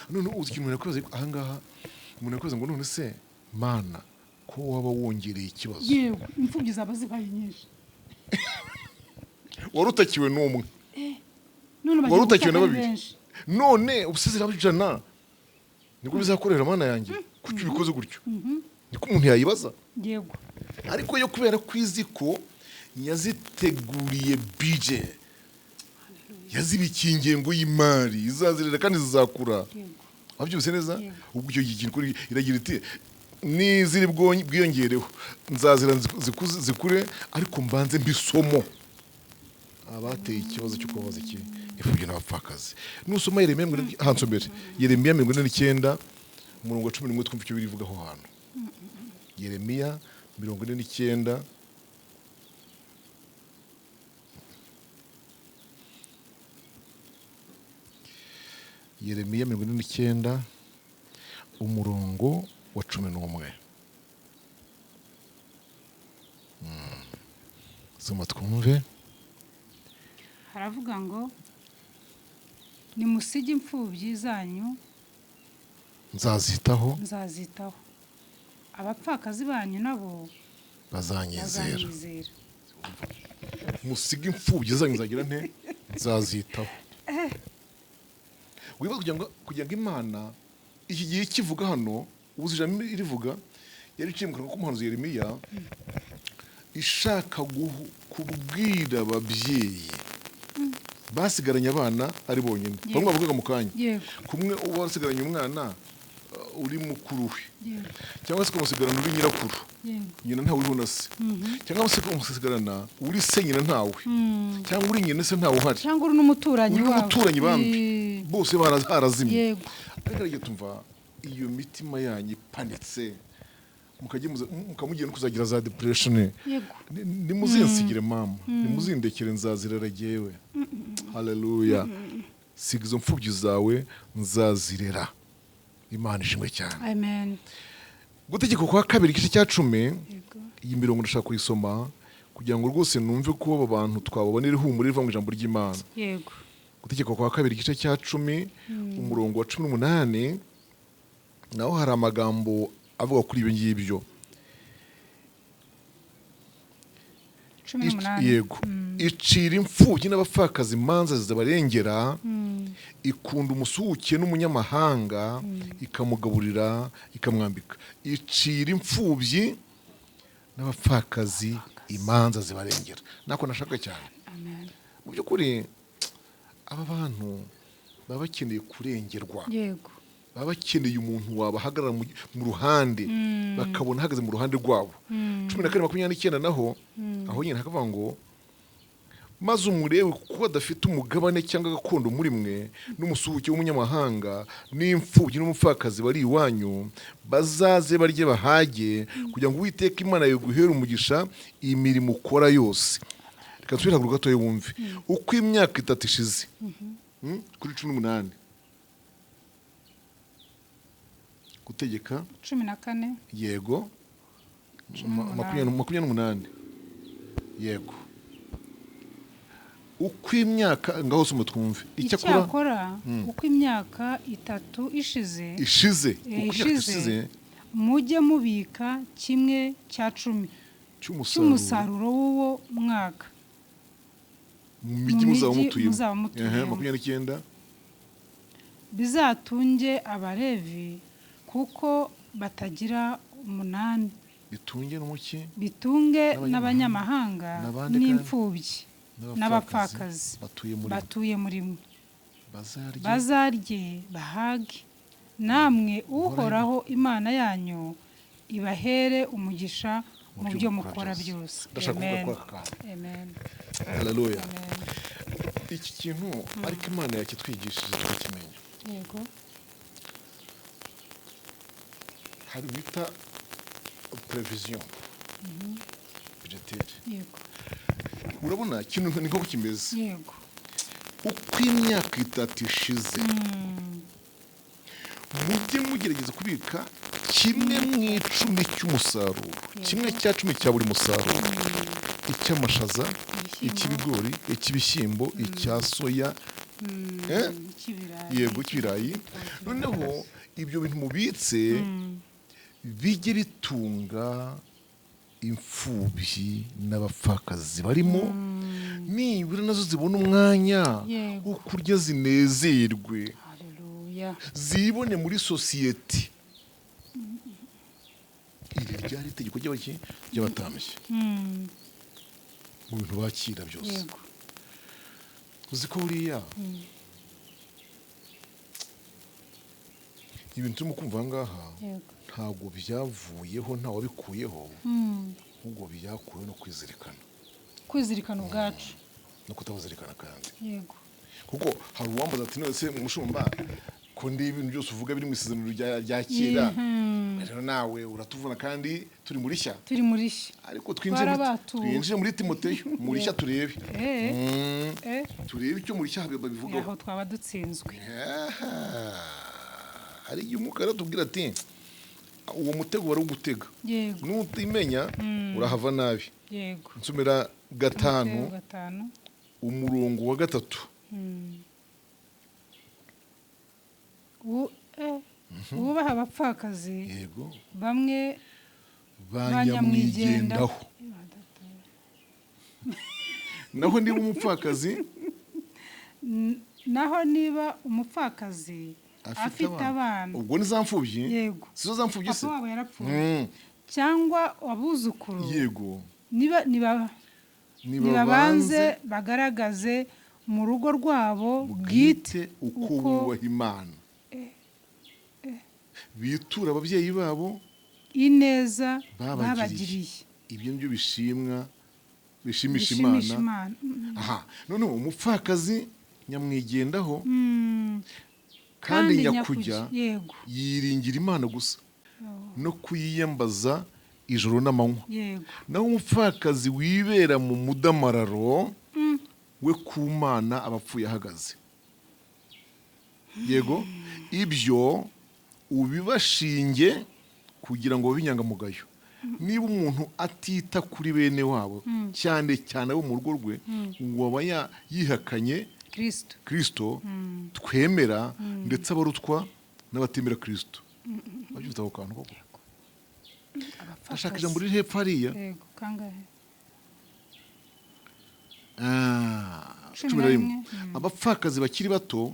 S2: None uzi ikintu umuntu yakwibaza ahangaha? Umuntu yakwibaza ngo none se Mana, ko waba wongereye ikibazo?
S1: Yego, imfubyi zaba zibaye nyinshi.
S2: Wari utakiwe n'umwe,
S1: None bagiye
S2: wari utakiwe na
S1: gutaka ari
S2: babiri,
S1: benshi.
S2: none ubuse ziraba 100, niko bizakorera? Mana yanjye, kuki ubikoze gutyo? Niko umuntu yayibaza. Ariko yo kubera ko izi ko yaziteguriye budget, yazibikiye ingengo y'imari, izazirera kandi zizakura. Wabyumvise neza?
S1: Yego.
S2: Ubwo icyo gihe ikintu iragira iti niziri bwiyongereho nzazira zikure, ariko mbanze mbisomo abateye ikibazo cyo kubabaza iki? Imfubyi n'abapfakazi. Nusoma Yeremiya hansomere Yeremiya 49, umurongo wa 11, twumva icyo birivuga aho hantu. Yeremiya 49. Yeremiya 49, umurongo wa 11. Soma twumve.
S1: Haravuga ngo nimusige imfubyi zanyu,
S2: nzazitaho,
S1: nzazitaho, abapfakazi banyu nabo
S2: bazanyizera.
S1: Bazanyizera.
S2: Musige imfubyi zanyu, nzagira nte? Nzazitaho. Wibaza kugira ngo Imana iki gihe kivuga hano, ubuze ijambo irivuga yari iciye mu kanwa k'umuhanuzi Yeremiya, ishaka kubwira ababyeyi basigaranye abana ari bonyine, bamwe bavugaga mu kanya, kumwe uba wasigaranye umwana uri mukuru we, cyangwa se ukamusigarana uri nyirakuru, nyina ntawe uriho na se, cyangwa se ukamusigarana uri se nyina ntawe, cyangwa uri nyina se ntawe uhari,
S1: cyangwa uri n'umuturanyi
S2: uri
S1: wabo.
S2: n'umuturanyi bambi, bose barazimye. Ariko hari igihe tumva iyo mitima yanyu ipanitse, mukamugira no kuzagira za depression. Nimuzinsigire mama, nimuzindekere, nzazirera jyewe. Haleluya! Siga izo mfubyi zawe, nzazirera. Imana ishimwe cyane.
S1: Amen.
S2: Gutegeka kwa kabiri, igice cya 10. Iyi mirongo ndashaka kuyisoma kugira ngo rwose numve ko aba bantu twababonera ihumure riva mu ijambo ry'Imana. Gutegeka kwa kabiri, igice cya 10, umurongo wa 18, naho hari amagambo avuga kuri ibyo ngibyo.
S1: Cumi n'umunani.
S2: Yego. Icira imfubyi n'abapfakazi imanza zibarengera, ikunda umusuhuke n'umunyamahanga, ikamugaburira, ikamwambika. Icira imfubyi n'abapfakazi imanza zibarengera. Nako nashaka cyane.
S1: Amen.
S2: Mu by'ukuri aba bantu baba bakeneye kurengerwa, baba bakeneye umuntu wabahagarara mu ruhande, bakabona ahagaze mu ruhande rwabo. 14:29 naho aho nyine hakavuga ngo maze umurebe kuko adafite umugabane cyangwa gakondo muri mwe, n'umusuhuke w'umunyamahanga n'imfubyi n'umupfakazi bari iwanyu, bazaze barye bahage, kugira ngo Uwiteka Imana yawe umugisha imirimo ukora yose. Reka nsubire haruguru gatoya wumve uko imyaka 3 ishize. Kuri 18, Gutegeka
S1: 14.
S2: Yego.
S1: 18.
S2: 28. Yego, uko imyaka, ngaho soma twumve. Icyakora
S1: Icyakora uko imyaka 3 ishize,
S2: ishize, uko imyaka
S1: ishize,
S2: ishize,
S1: mujye mubika 1/10
S2: cy'umusaruro
S1: cy'umusaruro w'uwo mwaka
S2: mu mijyi
S1: mu
S2: muzaba
S1: mijyi
S2: mutuyemo.
S1: muzaba mutuyemo.
S2: 29.
S1: Bizatunge Abalevi kuko batagira umunani.
S2: Bitunge n'umuki?
S1: Bitunge
S2: N'abanyamahanga.
S1: n'abanyamahanga
S2: N'abandi kandi?
S1: n'imfubyi n'abapfakazi
S2: batuye muri
S1: batuye muri mwe.
S2: Bazarye
S1: Bazarye bahage, namwe Uhoraho Imana yanyu ibahere umugisha mu byo mukora byose.
S2: Ndashaka kuvuga
S1: Amen.
S2: kuri aka kantu.
S1: Amen.
S2: Haleluya!
S1: Amen.
S2: Iki kintu ariko Imana yakitwigishije tukakimenya. Hari bita prévision budgétaire. Urabona kino ni nko kimeze, uko imyaka 3 ishize, mujye mugerageza kubika 1/10 cy'umusaruro, 1/10 cya buri musaruro, icy'amashaza,
S1: Ibishyimbo.
S2: icy'ibigori, icy'ibishyimbo, icya soya,
S1: Icy'ibirayi.
S2: Yego, cy'ibirayi. Noneho ibyo bintu mubitse bijye bitunga imfubyi n'abapfakazi barimo, nibura nazo zibona umwanya wo kurya zinezerwe,
S1: Haleluya.
S2: zibone muri sosiyete. Iri ryari itegeko ry'abaki? Ry'abatambyi, mu bintu bakira byose. Uzi ko buriya ibintu turimo kumva aha ngaha ntabwo byavuyeho, nta wabikuyeho, ahubwo byakuwe no kwizirikana.
S1: Kwizirikana ubwacu.
S2: No kutabuzirikana kandi. Kuko hari uwambaza ati: "None se mushumba, Ko ndeba ibintu byose uvuga biri mu isezerano rya kera, rero nawe uratuvuna kandi turi muri shya.
S1: Turi muri shya.
S2: Ariko twinjire muri,
S1: Twarabatuwe.
S2: twinjire muri Timoteyo muri shya turebe. Turebe icyo muri shya babivugaho.
S1: Aho twaba dutsinzwe.
S2: Aha. Hari igihe Umwuka aratubwira ati uwo mutego wari ugutega, nutimenya urahava nabi. Nsomera 5,
S1: Timoteyo 5,
S2: umurongo wa 3.
S1: Wubaha abapfakazi bamwe
S2: banyamwigendaho. Naho niba umupfakazi
S1: Naho niba umupfakazi afite abana,
S2: ubwo ni za mfubyi.
S1: Yego.
S2: Sizo za mfubyi se?
S1: Papa wabo yarapfuye, cyangwa abuzukuru, niba niba nibabanze bagaragaze mu rugo rwabo bwite
S2: bwite uko bubaha Imana, bitura ababyeyi babo
S1: ineza
S2: babagiriye.
S1: Babagiriye.
S2: Ibyo nibyo bishimwa, bishimisha
S1: bishimisha
S2: Imana.
S1: Imana.
S2: Aha noneho umupfakazi nyamwigendaho kandi nyakujya yiringira Imana gusa no kuyiyambaza ijoro n'amanywa. Naho umupfakazi wibera mu mudamararo we ku Mana aba apfuye ahagaze. Yego, ibyo ubibashinge kugira ngo babe inyangamugayo. Niba umuntu atita kuri bene wabo, cyane cyane abo mu rugo rwe, ngo aba yihakanye
S1: Kristo.
S2: Kristo twemera, ndetse abarutwa n'abatemera Kristo. Babyumva ako kantu koko? Ndashaka ijambo riri hepfo hariya.
S1: Yego, kangahe?
S2: Ah,
S1: Cumi
S2: cumi
S1: na
S2: na rimwe.
S1: rimwe.
S2: Abapfakazi bakiri bato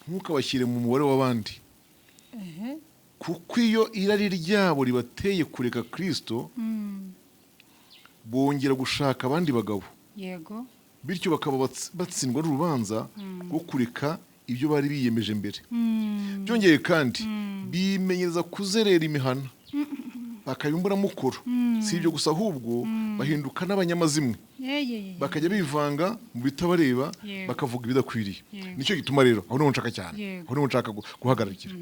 S2: ntukabashyire mu mubare w'abandi, kuko iyo irari ryabo ribateye kureka Kristo, bongera gushaka abandi bagabo, bityo bakaba batsindwa n'urubanza rwo kureka ibyo bari biyemeje mbere. Byongeye kandi bimenyereza kuzerera imihana, bakaba imburamukoro. Si ibyo gusa, ahubwo bahinduka n'abanyamazimwe, bakajya bivanga mu bitabareba, bakavuga ibidakwiriye. Nicyo gituma rero, aho niho nshaka cyane, aho niho nshaka guhagararikira,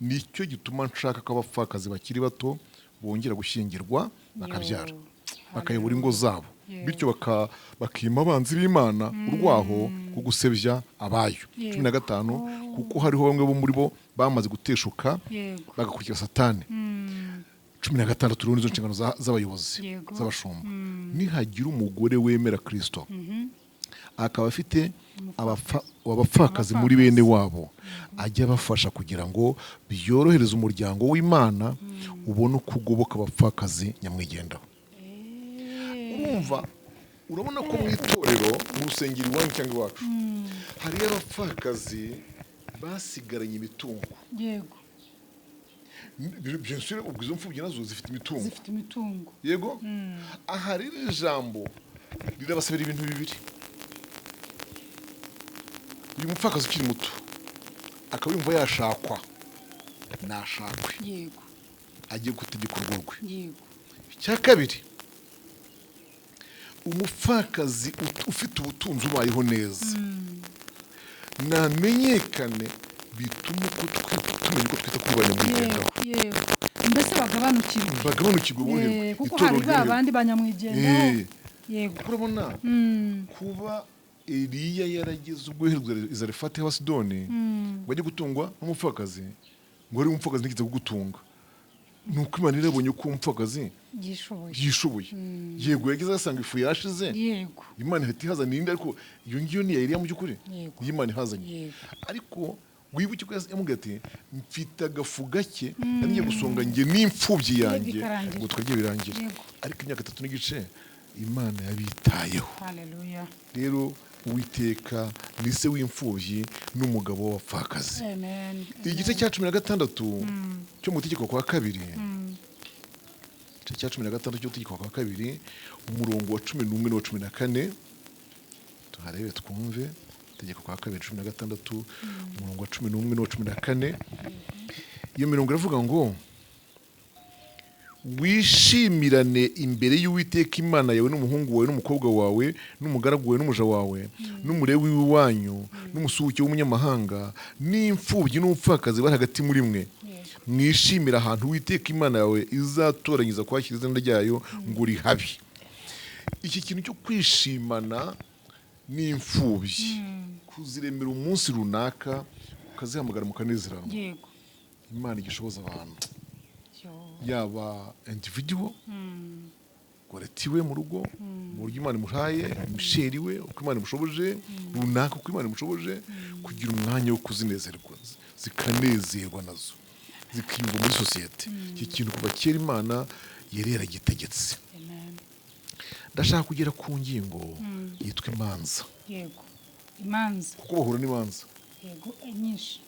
S2: nicyo gituma nshaka ko abapfakazi bakiri bato bongera gushyingirwa, bakabyara, bakayobora ingo zabo, bityo bakima abanzi b'Imana urwaho rwo gusebya abayo. 15, kuko hariho bamwe bo muri bo bamaze guteshuka, bagakurikira Satani. 16 rero nizo nshingano z'abayobozi, z'abashumba. Nihagira umugore wemera Kristo akaba afite abapfakazi muri bene wabo, ajya abafasha kugira ngo byorohereze umuryango w'Imana, ubone uko ugoboka abapfakazi nyamwigendaho. Urumva, urabona ko mu itorero, mu rusengero iwanyu cyangwa iwacu, hariyo abapfakazi basigaranye imitungo. Bien sûr, ubwo izo mfubyi nazo zifite imitungo.
S1: Zifite imitungo.
S2: Yego. Aha rero ijambo rirabasabira ibintu bibiri. Uyu mupfakazi ukiri muto akaba yumva yashakwa, nashakwe, agiye gutegeka urugo rwe. Icya kabiri, umupfakazi ufite ubutunzi ubayeho neza namenyekane, bituma uko tumenya uko twita kuri banyamwigendaho.
S1: Yego, mbese bagabanukirwe.
S2: Bagabanukirwe, boroherwe.
S1: Kuko
S2: Itorero
S1: hari ba
S2: ryoroherwe.
S1: bandi banyamwigendaho.
S2: Urabona, kuba Eliya yarageze ubwo yoherezwa i Zarefati y'Abasidoni ngo ajye gutungwa n'umupfakazi, ngo ari umupfakazi ntigeze kugutunga, ni uko Imana yarabonye ko umupfakazi
S1: yishoboye.
S2: Yishoboye. Yego, yageze asanga ifu yashize, Imana ihita ihazana indi, ariko iyo ngiyo ni iya Eliya mu by'ukuri, niyo Imana ihazanye. Ariko wibuke ko yamubwiye ati mfite agafu gake nari ngiye gusonga njye n'imfubyi yanjye
S1: Bikarangira.
S2: ngo twajye birangire. Ariko imyaka 3 n'igice Imana yabitayeho.
S1: Haleluya.
S2: Rero Uwiteka ni se w'imfubyi n'umugabo w'abapfakazi.
S1: Amen.
S2: Igice cya 16 cyo mu Gutegeko kwa Kabiri, igice cya 16 cyo Gutegeko kwa Kabiri, umurongo wa 11 n'uwa 14, tuharebe twumve. Itegeko kwa Kabiri 16, umurongo wa 11 n'uwa 14. Iyo mirongo iravuga ngo Wishimirane imbere y'Uwiteka Imana yawe n'umuhungu wawe n'umukobwa wawe n'umugaragu wawe n'umuja wawe n'Umulewi w'iwanyu n'umusuhuke w'umunyamahanga n'imfubyi n'umupfakazi bari hagati muri mwe. Mwishimire ahantu Uwiteka Imana yawe izatoranyiza kwakira izina ryayo ngo rihabe. Iki kintu cyo kwishimana n'imfubyi, kuziremera umunsi runaka, ukazihamagara mukanezeranwa, Imana igishoboza abantu, yaba individual, Goreti we mu rugo, mu buryo Imana imuhaye, Misheri we uko Imana imushoboje runaka, uko Imana imushoboje kugira umwanya wo kuzinezerwa, zikanezerwa nazo, zikiyumva muri sosiyete. Iki kintu kuva kera Imana yari yaragitegetse.
S1: Amen.
S2: Ndashaka kugera ku ngingo yitwa imanza.
S1: Yego, imanza.
S2: Kuko bahura n'imanza.
S1: Yego, nyinshi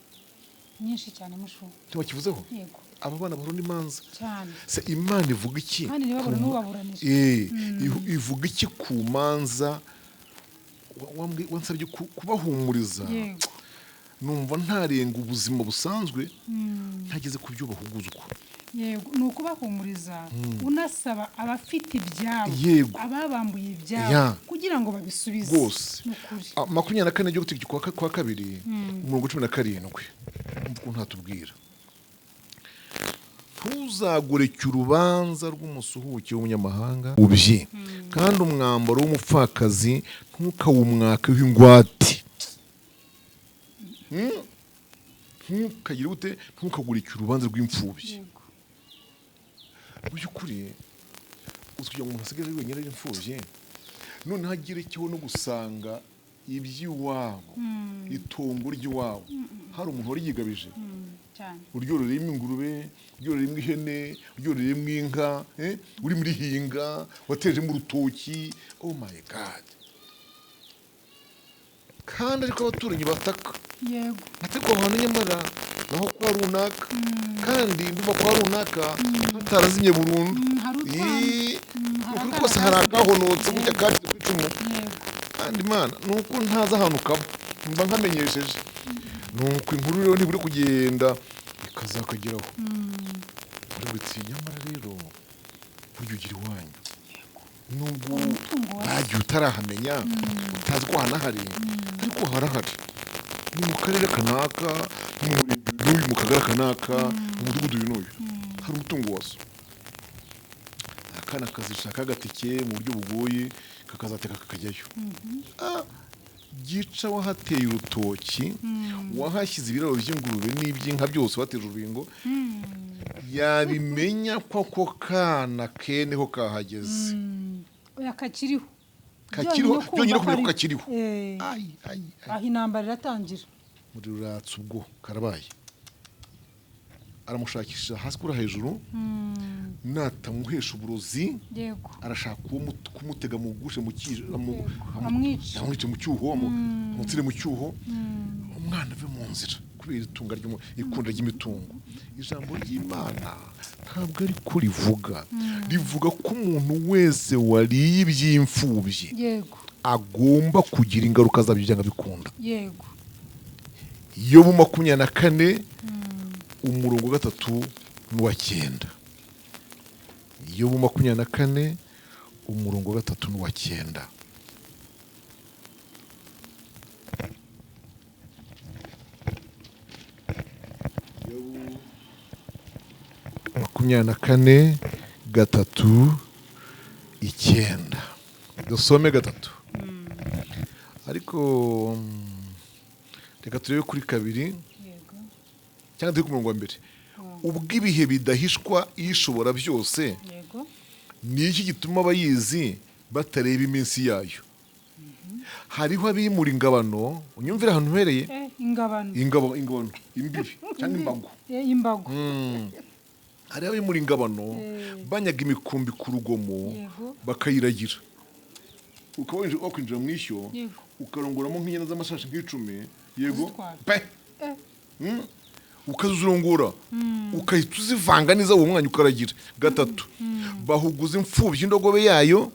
S1: nyinshi cyane, mushu.
S2: Ntibakivuzeho?
S1: Yego.
S2: Aba bana bahura n'imanza.
S1: Cyane.
S2: Se Imana ivuga iki
S1: Kandi ntibabure n'ubaburanisha.
S2: Ivuga iki ku manza? Wansabye kubahumuriza. Numva ntarenga ubuzima busanzwe ntageze ku byo bahuguzwa.
S1: Yego, ni ukubahumuriza, unasaba abafite ibyabo, ababambuye ibyabo, kugira ngo babisubize.
S2: Rwose.
S1: Ni ukuri.
S2: 24 ryo gutegeka kwa kabiri, umurongo 17, umva ukuntu hatubwira: "Ntuzagoreke urubanza rw'umusuhuke w'umunyamahanga ubye, kandi umwambaro w'umupfakazi ntukawumwakeho ingwate." Ntukagire ute? Ntukagurike urubanza rw'imfubyi. Mu by'ukuri, uzi kugira ngo umuntu asigare ari wenyine ari imfubyi, noneho agerekeho no gusanga iby'iwabo, itongo ry'iwabo, hari umuntu wari yigabije,
S1: Cyane.
S2: uryororeyemo ingurube, uryororeyemo ihene, uryororeyemo inka, uri muri hinga, watejemo urutoki. Oh my God! Kandi ariko abaturanyi bataka ariko aho hantu nyamara naho kwa runaka, kandi ndumva kwa runaka hatarazimye burundu.
S1: Hari utwana. Hari
S2: Ukuri
S1: akana
S2: kose hari
S1: kasigaye.
S2: akahonotse gutya kacitse ku icumu. Kandi Imana ni uko ntazi ahantu kaba, mba nkamenyesheje. Nuko inkuru rero ntiburi kugenda ikazakageraho, ariko iti nyamara rero burya ugira iwanyu, nubwo
S1: Umutungo wa
S2: bagiye utarahamenya, utazi ko hanahari, ariko harahari, ni mu karere kanaka, ni mu murenge uyu n'uyu, mu kagari kanaka, mu mudugudu uyu n'uyu, hari umutungo wa so. Akana kazishaka agatike mu buryo bugoye, kakazateka kakajyayo. Gica wahateye urutoki, wahashyize ibiraro by'ingurube n'iby'inka byose, wateje urubingo, yabimenya ko ako kana keneho kahageze.
S1: Oya, kakiriho.
S2: Kakiriho, byonyine
S1: kumva
S2: kumenya ko
S1: ari-
S2: kakiriho. Ai, ai, ai.
S1: Aho intambara iratangira.
S2: Muri ruratsi ubwo karabaye, aramushakisha hasi kuri hejuru, natamuhesha uburozi, arashaka uwo kumutega mu gushe mu cyijo,
S1: Amwice.
S2: amwice mu cyuho, amutsire mu cyuho, umwana ave mu nzira kubera itunga ikunda ry'imitungo. Ijambo ry'Imana ntabwo ari ko rivuga. Rivuga ko umuntu wese wariye iby'imfubyi agomba kugira ingaruka zabyo byanga bikunda. Yobu 24, umurongo wa 3 n'uwa 9. Yobu 24, umurongo wa 3 n'uwa 9. Yobu 24, 3, 9. Dusome 3, ariko reka turebe kuri 2 cyangwa turi ku murongo wa mbere. Ubwo ibihe bidahishwa Ishobora byose, ni iki gituma abayizi batareba iminsi yayo? Hariho abimura ingabano. Unyumvire ahantu uhereye.
S1: Ingabano.
S2: Ingabo, ingabano, imbibi cyangwa imbago.
S1: Imbago.
S2: Hariho abimura ingabano, banyaga imikumbi ku rugomo, bakayiragira. Ukaba wakwinjira mu ishyo, ukarongoramo nk'inyana z'amashashi nk'icumi, yego.
S1: Kuzitwara.
S2: Pe. Ukazirongora, ukahita uzivanga neza uwo mwanya, ukaragira. 3, bahuguza imfubyi indogobe yayo,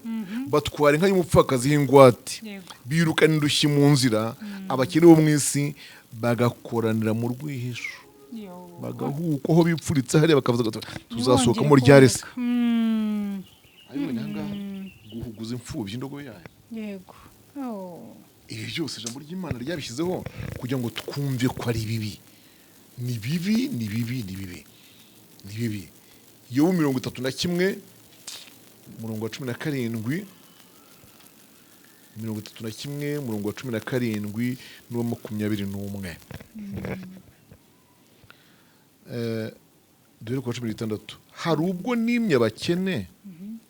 S2: batwara inka y'umupfakazi y'ingwate, birukana indushyi mu nzira, abakene bo mu isi bagakoranira mu rwihisho.
S1: Yo.
S2: Bagahukwa aho bipfuritse hariya, bakavuga bati, tuzasohokamo
S1: Ntibongere
S2: ryari se?
S1: kuboneka.
S2: Ariko ahangaha guhuguza imfubyi indogobe yayo.
S1: Yego. Oh.
S2: Ibi byose ijambo ry'Imana ryabishyizeho kugira ngo twumve ko ari bibi. Ni bibi, ni bibi, ni bibi, ni bibi. Yobu 31, umurongo wa 17, 31, umurongo wa 17 n'uwa 21. Duhere ku wa 16: "Hari ubwo nimye abakene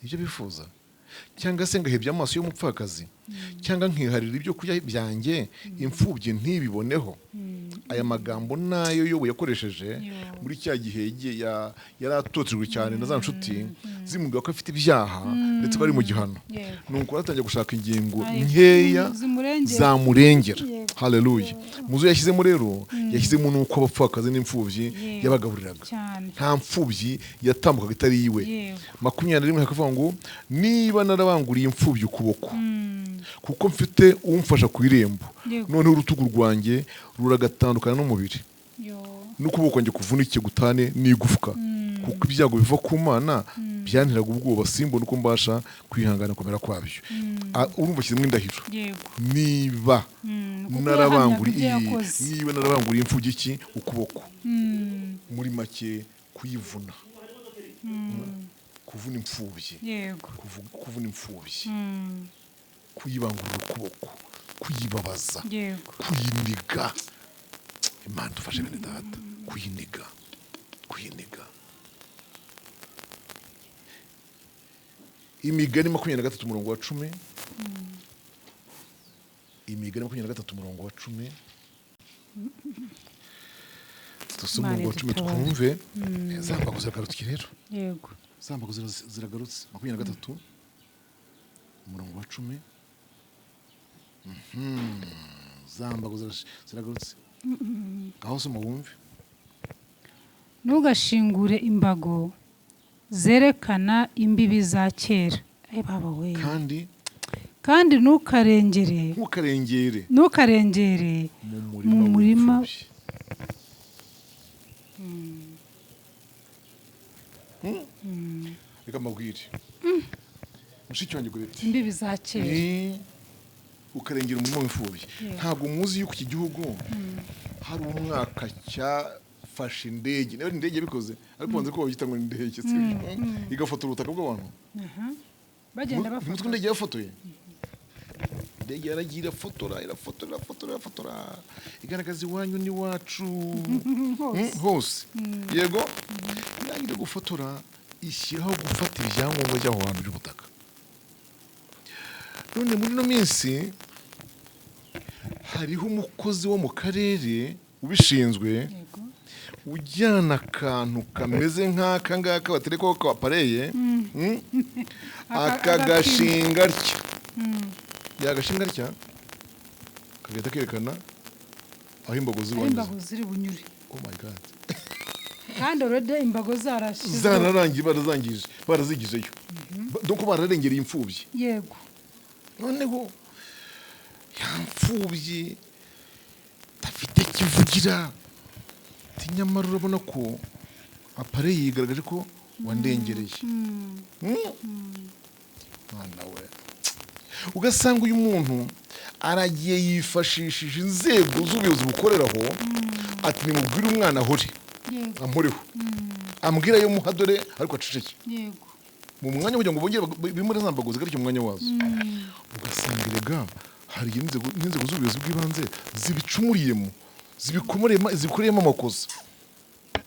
S2: ibyo bifuza, cyangwa se ngahebya amaso y'umupfakazi, cyangwa nkiharira ibyo kurya byanjye, imfubyi ntibiboneho?" Aya magambo nayo Yobu yakoresheje muri cya gihe yari atotejwe cyane na za nshuti zimubwira ko afite ibyaha, ndetse ko ari mu gihano. Nuko aratangiye gushaka ingingo
S1: Ay,
S2: nkeya
S1: zimurengera.
S2: zamurengera. Haleluya! Mu zo yashyizemo rero, yashyizemo n'uko abapfakazi n'imfubyi yabagaburiraga. Nta mfubyi yatambukaga itari iwe. 21 hakavuga ngo: "Niba narabanguriye imfubyi ukuboko, kuko mfite umfasha ku irembo, noneho urutugu rwanjye ruragatandukana n'umubiri, n'ukuboko kwanjye kuvunike gutane n'igufwa, kuko ibyago biva ku Mana byanteraga ubwoba, simbona uko mbasha kwihangana gukomera kwabyo." Ah, urumva ashyizemo indahiro. Niba
S1: Kuko
S2: narabanguriye
S1: yahamyaga ibyo yakoze.
S2: Niba narabanguriye imfubyi iki ukuboko, muri make kuyivuna, kuvuna imfubyi, kuvuna imfubyi, kuyibangurira ukuboko, kuyibabaza, kuyiniga. Imana dufashe, bene data. Kuyiniga, kuyiniga. Imigani 23, umurongo wa 10. Imigani 23, umurongo wa 10. Dusome
S1: Imana
S2: umurongo wa 10
S1: idutabare.
S2: twumve. Za mbago ziragarutse rero. Za mbago ziragarutse. 23, umurongo wa 10. Za mbago ziragarutse. Ngaho soma wumve.
S1: Ntugashingure imbago zerekana imbibi za kera. Ay baba we!
S2: Kandi
S1: Kandi ntukarengere
S2: ntukarengere
S1: ntukarengere
S2: mu
S1: mu
S2: murima
S1: murima
S2: w'imfubyi. Reka mbabwire, mushiki wanjye Goreti,
S1: imbibi za kera.
S2: Ni ukarengera umurima w'imfubyi. Ntabwo muzi yuko iki gihugu hari umwaka cyafashe indege, niba ari indege yabikoze, ariko banze ko babyita ngo ni indege, sibyo? Igafotora ubutaka bw'abantu.
S1: Aha. Bagenda
S2: Umutwe
S1: bafata
S2: indege yafotoye, indege yaragiye irafotora, irafotora, irafotora, irafotora, igaragaza iwanyu n'iwacu.
S1: Hose.
S2: Hose. Yego, irangije gufotora, ishyiraho gufata ibyangombwa by'aho hantu by'ubutaka. None muri ino minsi hariho umukozi wo mu karere ubishinzwe ujyana akantu kameze nk'aka ngaka baterekaho ka appareil, akagashinga atya, yagashinga atya kagahita kerekana aho imbago
S1: Aho
S2: zibanyuze.
S1: imbago ziri bunyure.
S2: Oh my God!
S1: Kandi already imbago zarashyizwe.
S2: Zararangiye, barazangije, barazigizeyo. Donc bararengereye imfubyi. Noneho ya mfubyi idafite kivugira ati: "Nyamara urabona ko appareil yigaragaje ko wandengereye." Mwana we, ugasanga uyu muntu aragiye yifashishije inzego z'ubuyobozi bukoreraho, ati: "Nimubwire umwana ahore amporeho, ambwira ayo muha dore, ariko aceceke." Mu mwanya kugira ngo bongere bimure za mbago zigaruke mu mwanya wazo. Ugasanga erega hari n'inzego z'ubuyobozi bw'ibanze zibicumuriyemo, zibikomoreyemo, zibikoreyemo amakosa.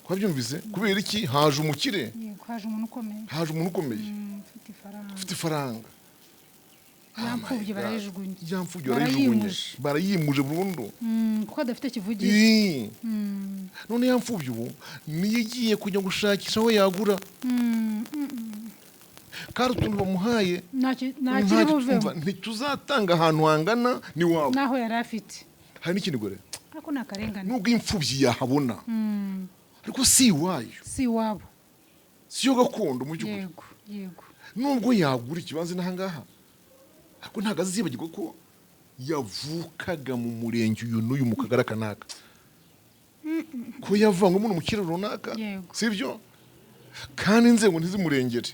S2: Twabyumvise kubera iki? Haje umukire.
S1: Yego, haje umuntu ukomeye.
S2: Haje umuntu ukomeye,
S1: ufite ifaranga.
S2: Ufite ifaranga.
S1: Ya
S2: Oh my
S1: mfubyi
S2: God.
S1: barayijugunye.
S2: Ya mfubyi barayijugunye.
S1: Barayimuje.
S2: Barayimuje burundu.
S1: Kuko adafite kivugira.
S2: Ii. None ya mfubyi ubu niyo igiye kujya gushakisha aho yagura, kandi utuntu bamuhaye
S1: nta kiri
S2: ntacyo
S1: buvemo.
S2: twumva, ntituzatanga ahantu hangana n'iwabo.
S1: N'aho yari afite.
S2: Hari n'ikindi gore.
S1: Ariko ni akarengane.
S2: Nubwo imfubyi yahabona, ariko si iwayo.
S1: Si iwabo.
S2: Si yo gakondo mu by'ukuri.
S1: yego yego
S2: Nubwo yagura ikibanza n'ahangaha, ariko ntabwo azibagirwa ko yavukaga mu murenge uyu n'uyu, mu kagari aka n'aka. Ko yavangwamo n'umukire runaka, sibyo? Kandi inzego ntizimurengere.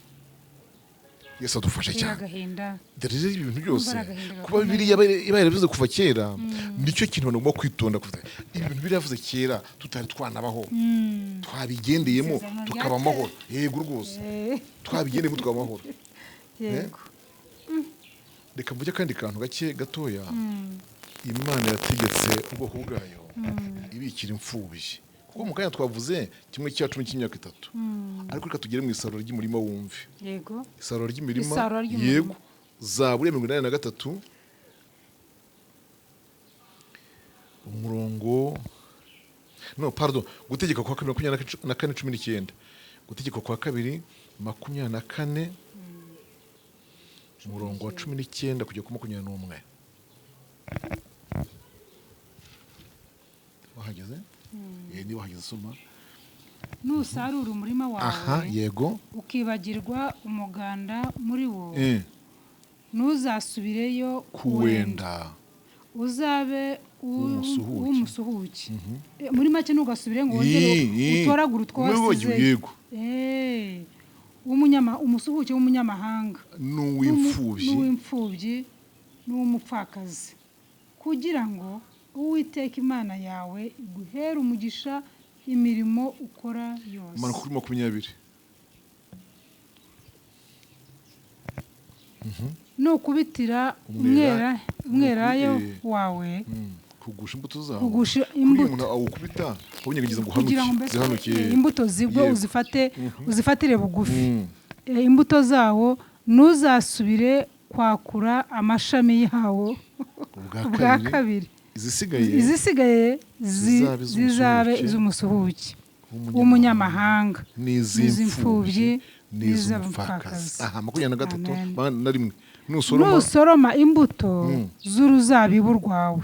S2: Yesu adufashe
S1: Biteye
S2: cyane.
S1: agahinda.
S2: Dore rero ibi bintu byose,
S1: Umva ari agahinda
S2: kuba
S1: gakomeye.
S2: Bibiliya iba yarabivuze kuva kera, nicyo kintu abantu bagomba kwitonda kuvuga. Ibi bintu Bibiliya yavuze kera tutari twanabaho, twabigendeyemo
S1: Isezerano rya
S2: tukaba amahoro. Yego rwose, twabigendeyemo tukaba amahoro. Reka mvuge akandi kantu gake gatoya. Imana yategetse ubwoko bwayo ibikira imfubyi, kuko mu kanya twavuze 1/10 cy'imyaka 3, ariko reka tugere mu isarura ry'umurima wumve. Isarura ry'imirima.
S1: Isarura ry'umurima.
S2: Yego, Zaburi ya 83, umurongo, no, pardon, Gutegeka kwa Kabiri 24:19. Gutegeka kwa Kabiri 24, umurongo wa 19 kujya ku 21. Wahageze? Niba wahageze soma.
S1: Nusarura umurima wawe, ukibagirwa umuganda muri wo, ntuzasubireyo kuwenda,
S2: kuwenda.
S1: Uzabe
S2: W'umusuhuke.
S1: w'umusuhuke. Muri make ntugasubire ngo wongere utoragure utwo
S2: Umwe
S1: wasize.
S2: Yego.
S1: Umusuhuke w'umunyamahanga
S2: n'uw'imfubyi
S1: n'uw'imfubyi n'uw'umupfakazi, kugira ngo Uwiteka Imana yawe iguhere umugisha imirimo ukora yose.
S2: Manuka kuri 20.
S1: Nukubitira umwelayo wawe
S2: Kugusha imbuto zawo,
S1: Kugusha
S2: Kuriya
S1: imbuto.
S2: umuntu awukubita awunyegagiza ngo
S1: Kugira ngo
S2: uhanuke,
S1: mbese
S2: zihanuke.
S1: Imbuto zigwe, uzifate, uzifatire bugufi. Imbuto zawo, ntuzasubire kwakura amashami yawo
S2: Ubwa
S1: ubwa
S2: kabiri,
S1: kabiri.
S2: Izisigaye
S1: Izisigaye
S2: zizabe
S1: zizabe
S2: iz'umusuhuke
S1: iz'umusuhuke w'umunyamahanga
S2: n'iz'imfubyi
S1: n'iz'imfubyi
S2: n'iz'umupfakazi.
S1: n'iz'umupfakazi.
S2: Aha 23
S1: Amen.
S2: na rimwe, nusoroma
S1: Nusoroma imbuto z'uruzabibu rwawe,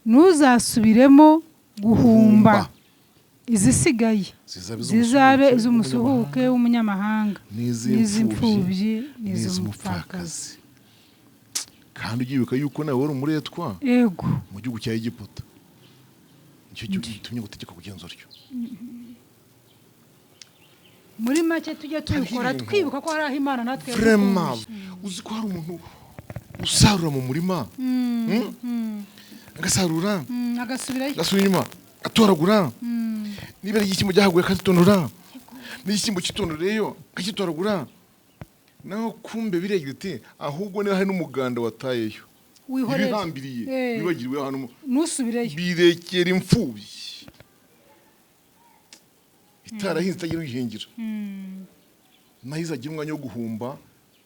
S1: ntuzasubiremo guhumba.
S2: Guhumba.
S1: Izisigaye
S2: Zizabe
S1: zizabe
S2: iz'umusuhuke
S1: iz'umusuhuke w'umunyamahanga
S2: n'iz'imfubyi
S1: n'iz'imfubyi
S2: n'iz'umupfakazi.
S1: N'iz'umupfakazi.
S2: Kandi ugibuka yuko nawe wari umuretwa mu gihugu cya Egiputa, nicyo gihugu gitumye gutegeka kugenza utyo.
S1: Muri make tujye tubikora
S2: ibintu.
S1: twibuka ko hari aho Imana natwe
S2: Vraiment,
S1: yadukuye.
S2: uzi ko hari umuntu usarura mu murima, Agasarura,
S1: agasubirayo,
S2: agasubira inyuma atoragura, niba ari igishyimbo cyahaguye akagitonora, n'igishyimbo kitonoreyo akagitoragura, naho kumbe biregira iti ahubwo niba hari n'umuganda watayeyo,
S1: Wihorere.
S2: ibihambiriye, wibagiriwe ahantu
S1: Ntusubireyo.
S2: Birekera imfubyi itarahinze, itagira uyihingira, nayo izagira umwanya wo guhumba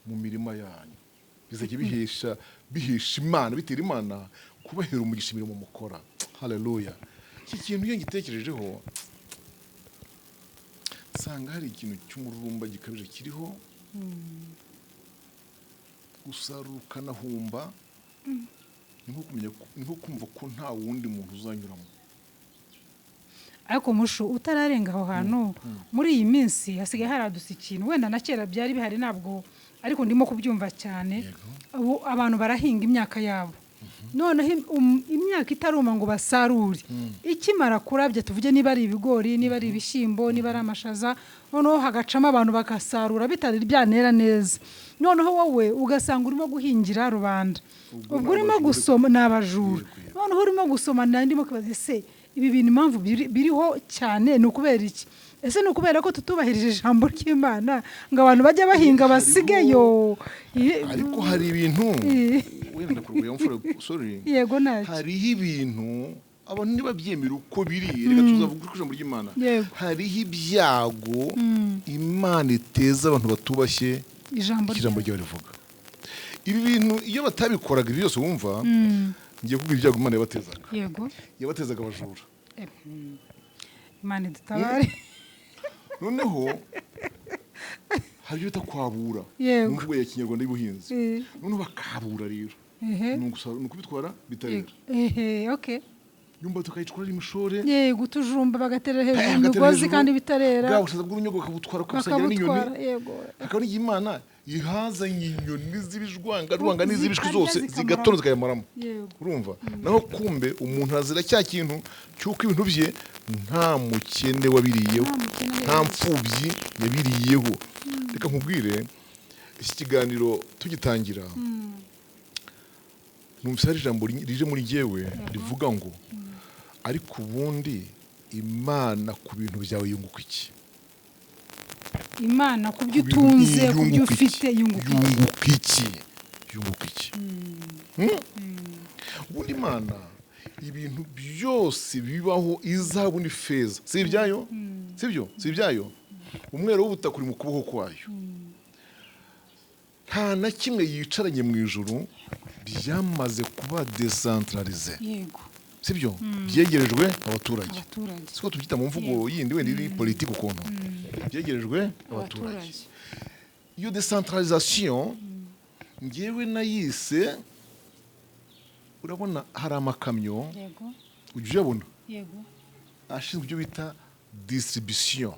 S2: mu mirima yanyu. Bizajya bihesha Imana, bitera Imana kubahera umugisha imirimo mukora. Haleluya! Iki kintu iyo ngitekerejeho nsanga hari ikintu cy'umururumba gikabije kiriho. Gusarura ukanahumba ni nko kumenya ni nko kumva ko nta wundi muntu uzanyuramo.
S1: Ariko mushu utararenga aho hantu, muri iyi minsi hasigaye haradutse ikintu, wenda na kera byari bihari ntabwo, ariko ndimo kubyumva cyane. Ubu abantu barahinga imyaka yabo, noneho imyaka itaruma ngo basarure, ikimara kurabya, tuvuge niba ari ibigori, niba ari ibishyimbo, niba ari amashaza, noneho hagacamo abantu bagasarura bitari byanera neza. Noneho wowe ugasanga urimo guhingira rubanda.
S2: Ubwo
S1: Ubwo
S2: ni
S1: urimo
S2: abajura.
S1: gusoma, ni abajura.
S2: Yego.
S1: Noneho urimo gusoma, nari ndimo kwibaza: ese ibi bintu impamvu biriho cyane ni ukubera iki? Ese ni ukubera ko tutubahirije ijambo ry'Imana ngo abantu bajye bahinga basigeyo?
S2: Ariko hari ibintu wenda ndakurwaye mfura, sorry.
S1: Yego, ntacyo.
S2: Hariho ibintu abantu ntibabyemera uko biri. Reka tuzavuga ku ijambo ry'Imana. Hariho ibyago Imana iteza abantu batubashye
S1: ijambo
S2: ijambo
S1: ryayo.
S2: ryayo rivuga. Ibi bintu iyo batabikoraga, ibi byose wumva, ngiye kuvuga ibyago Imana yabatezaga. Yabatezaga abajura.
S1: Imana idutabare.
S2: Noneho hari ibyo bita kwabura mu mvugo ya kinyarwanda y'ubuhinzi. Noneho bakabura rero, ni ukubitwara bitarera,
S1: Ehe, okay.
S2: nyumba tukayicukura ari imishore.
S1: Yego, utujumba bagaterera hejuru
S2: Bagatera
S1: imigozi
S2: hejuru,
S1: kandi bitarera.
S2: Bwa bushaza bw'urunyogwe bakabutwara, bakabusangira n'inyoni.
S1: Bakabutwara, yego.
S2: Hakaba n'igihe Imana Ihazanye inyoni z'ibijwangajwanga n'iz'ibishwi
S1: Zikarya
S2: zose,
S1: zikamaramo.
S2: zigatonda zikayamaramo. Urumva naho kumbe umuntu azira cya kintu cy'uko ibintu bye nta mukene wabiriyeho,
S1: Nta mukene
S2: nta mfubyi yabiriyeho. Reka nkubwire, iki kiganiro tugitangira numvise hari ijambo rije muri jyewe rivuga ngo: "Ariko ubundi Imana ku bintu byawe yunguka iki?"
S1: Imana ku byo
S2: Ku bintu
S1: utunze, ku byo
S2: yunguka iki?
S1: ufite, yunguka iki?
S2: Yunguka iki? Yunguka iki? Ubundi Imana ibintu byose bibaho, izahabu n'ifeza, si ibyayo? Si byo? Si ibyayo? Umwero w'ubutaka uri mu kuboko kwayo. Nta na kimwe yicaranye mu ijuru, byamaze kuba décentralisé. Sibyo? Byegerejwe abaturage.
S1: Abaturage.
S2: Siko tubyita mu mvugo yindi wenda iri politiki ukuntu, byegerejwe abaturage.
S1: Abaturage.
S2: Iyo décentralisation ngewe nayise, urabona hari amakamyo, ujya uyabona,
S1: Yego.
S2: ashinzwe ibyo bita distribution.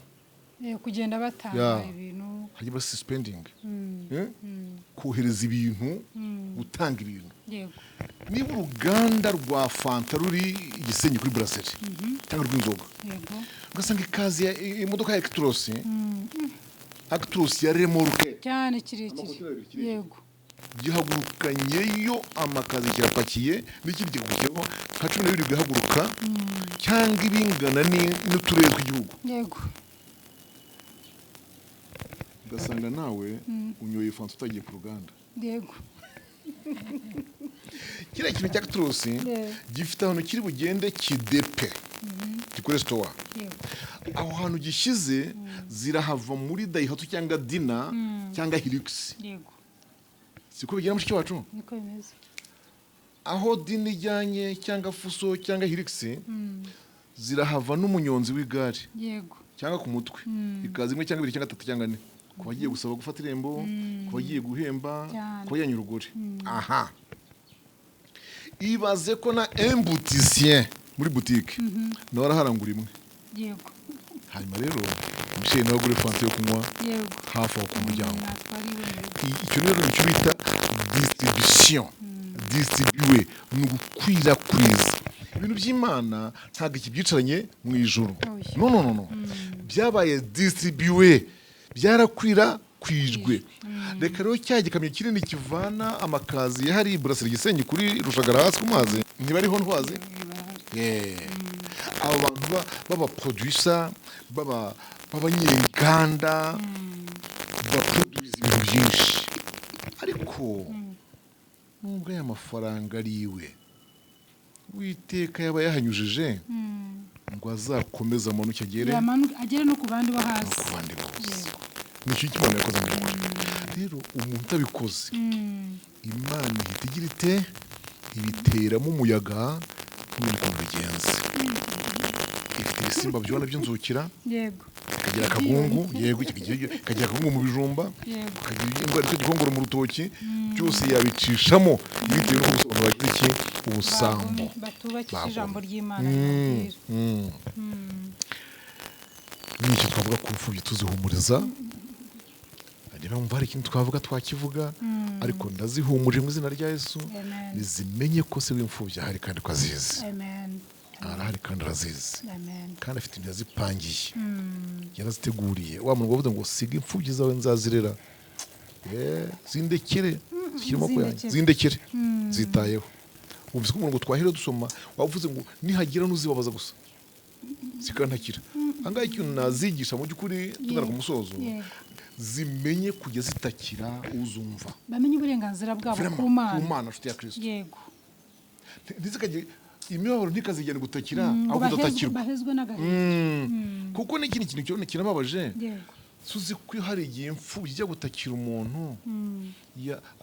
S1: Kugenda batanga ibintu.
S2: Hajya ba suspending, kohereza ibintu, gutanga ibintu. Niba uruganda rwa fanta ruri i Gisenyi kuri brasserie cyangwa rw'inzoga, ugasanga ikazi imodoka ya Actros, Actros ya remorque,
S1: Cyane kirekire.
S2: Amakontineri abiri kirekire. Gihagurukanyeyo amakazi, kirapakiye, n'ikindi kigakurikiyeho nka 12 bigahaguruka, cyangwa ibingana n'uturere tw'igihugu, ugasanga nawe unyoye fanta utagiye ku ruganda. Kiriya kintu cya Actros gifite ahantu kiri bugende kidepe, gikore store. Aho hantu gishyize zirahava muri Daihatsu cyangwa Dyna cyangwa Hilux. Siko bigera, mushiki wacu?
S1: Niko bimeze.
S2: Aho Dyna ijyanye cyangwa Fuso cyangwa Hilux, zirahava n'umunyonzi w'igare cyangwa ku mutwe, ikaza imwe cyangwa ibiri cyangwa atatu cyangwa ane, ku bagiye gusaba gufata irembo, ku bagiye guhemba,
S1: Cyane.
S2: ku bajyanye urugori. Aha ibaze ko na embutisien muri butike nawe araharangura imwe. Hanyuma rero umushyire nawe agure fanta yo kunywa hafi aho ku muryango.
S1: Natwara iwe mu rugo.
S2: Icyo rero nicyo bita distribution. Distribuer ni ugukwirakwiza ibintu by'Imana. Ntabwo ikibyicaranye mu ijuru.
S1: Oya.
S2: No, no, no, no, byabaye distribué, byarakwirakwijwe. Reka rero cya gikamyo kinini kivana amakazi yahari Burasira, Gisenyi, kuri Rushagara hasi ku mazi, ntibariho ntwazi. Yeah. Abo bantu b'abaproducer, b'abanyenganda baproduza ibintu byinshi, ariko nubwo aya mafaranga ari iwe, Witeka yaba yahanyujije ngo azakomeze amanuke agere
S1: Agere no ku bandi bo
S2: no
S1: hasi.
S2: ku bandi bose. Nicyo Imana yakoze mu by'ukuri. Rero umuntu utabikoze, Imana ihita igira ite? Ibiteramo umuyaga nk'ukuntu ukuntu bigenze. Ifite ibisimba byona by'inzukira, ikagira akagungu, yego, ikagira akagungu mu bijumba, ikagira indwara yitwa gikongoro mu rutoki. Byose yabicishamo bitewe n'uko gusa abantu bagira iki? Ubusambo.
S1: Batubakisha
S2: Bagomye.
S1: ijambo ry'Imana ribabwira.
S2: Nicyo twavuga ku mfubyi, tuzihumuriza. Niba wumva hari ikintu twavuga, twakivuga, ariko ndazihumurije mu izina rya Yesu.
S1: Amen.
S2: Nizimenye ko se w'imfubyi ahari kandi ko azizi.
S1: Amen.
S2: Arahari kandi arazizi,
S1: Amen.
S2: kandi afite ibintu yazipangiye, yaraziteguriye. Wa muntu wavuze ngo: "Siga imfubyi zawe nzazirera." Zindekere, zishyire amaboko yanjye.
S1: Zindekere.
S2: Zindekere, zitayeho. Wumvise ko umurongo twahera dusoma wavuze ngo: "Nihagira n'uzibabaza gusa zikantakira." Ahangaha ikintu nazigisha mu by'ukuri, tugana ku musozo, zimenye kujya zitakira uzumva.
S1: Bamenye uburenganzira bwabo
S2: Vraiment,
S1: ku
S2: ku
S1: Mana.
S2: Mana, nshuti ya Kristo. Ntizikajye imibabaro, ntikazigene gutakira,
S1: Ngo
S2: ahubwo udatakirwa.
S1: Bahezwe n'agahinda.
S2: Kuko n'ikindi kintu kinababaje, tuzi ko hari igihe imfubyi ijya gutakira umuntu,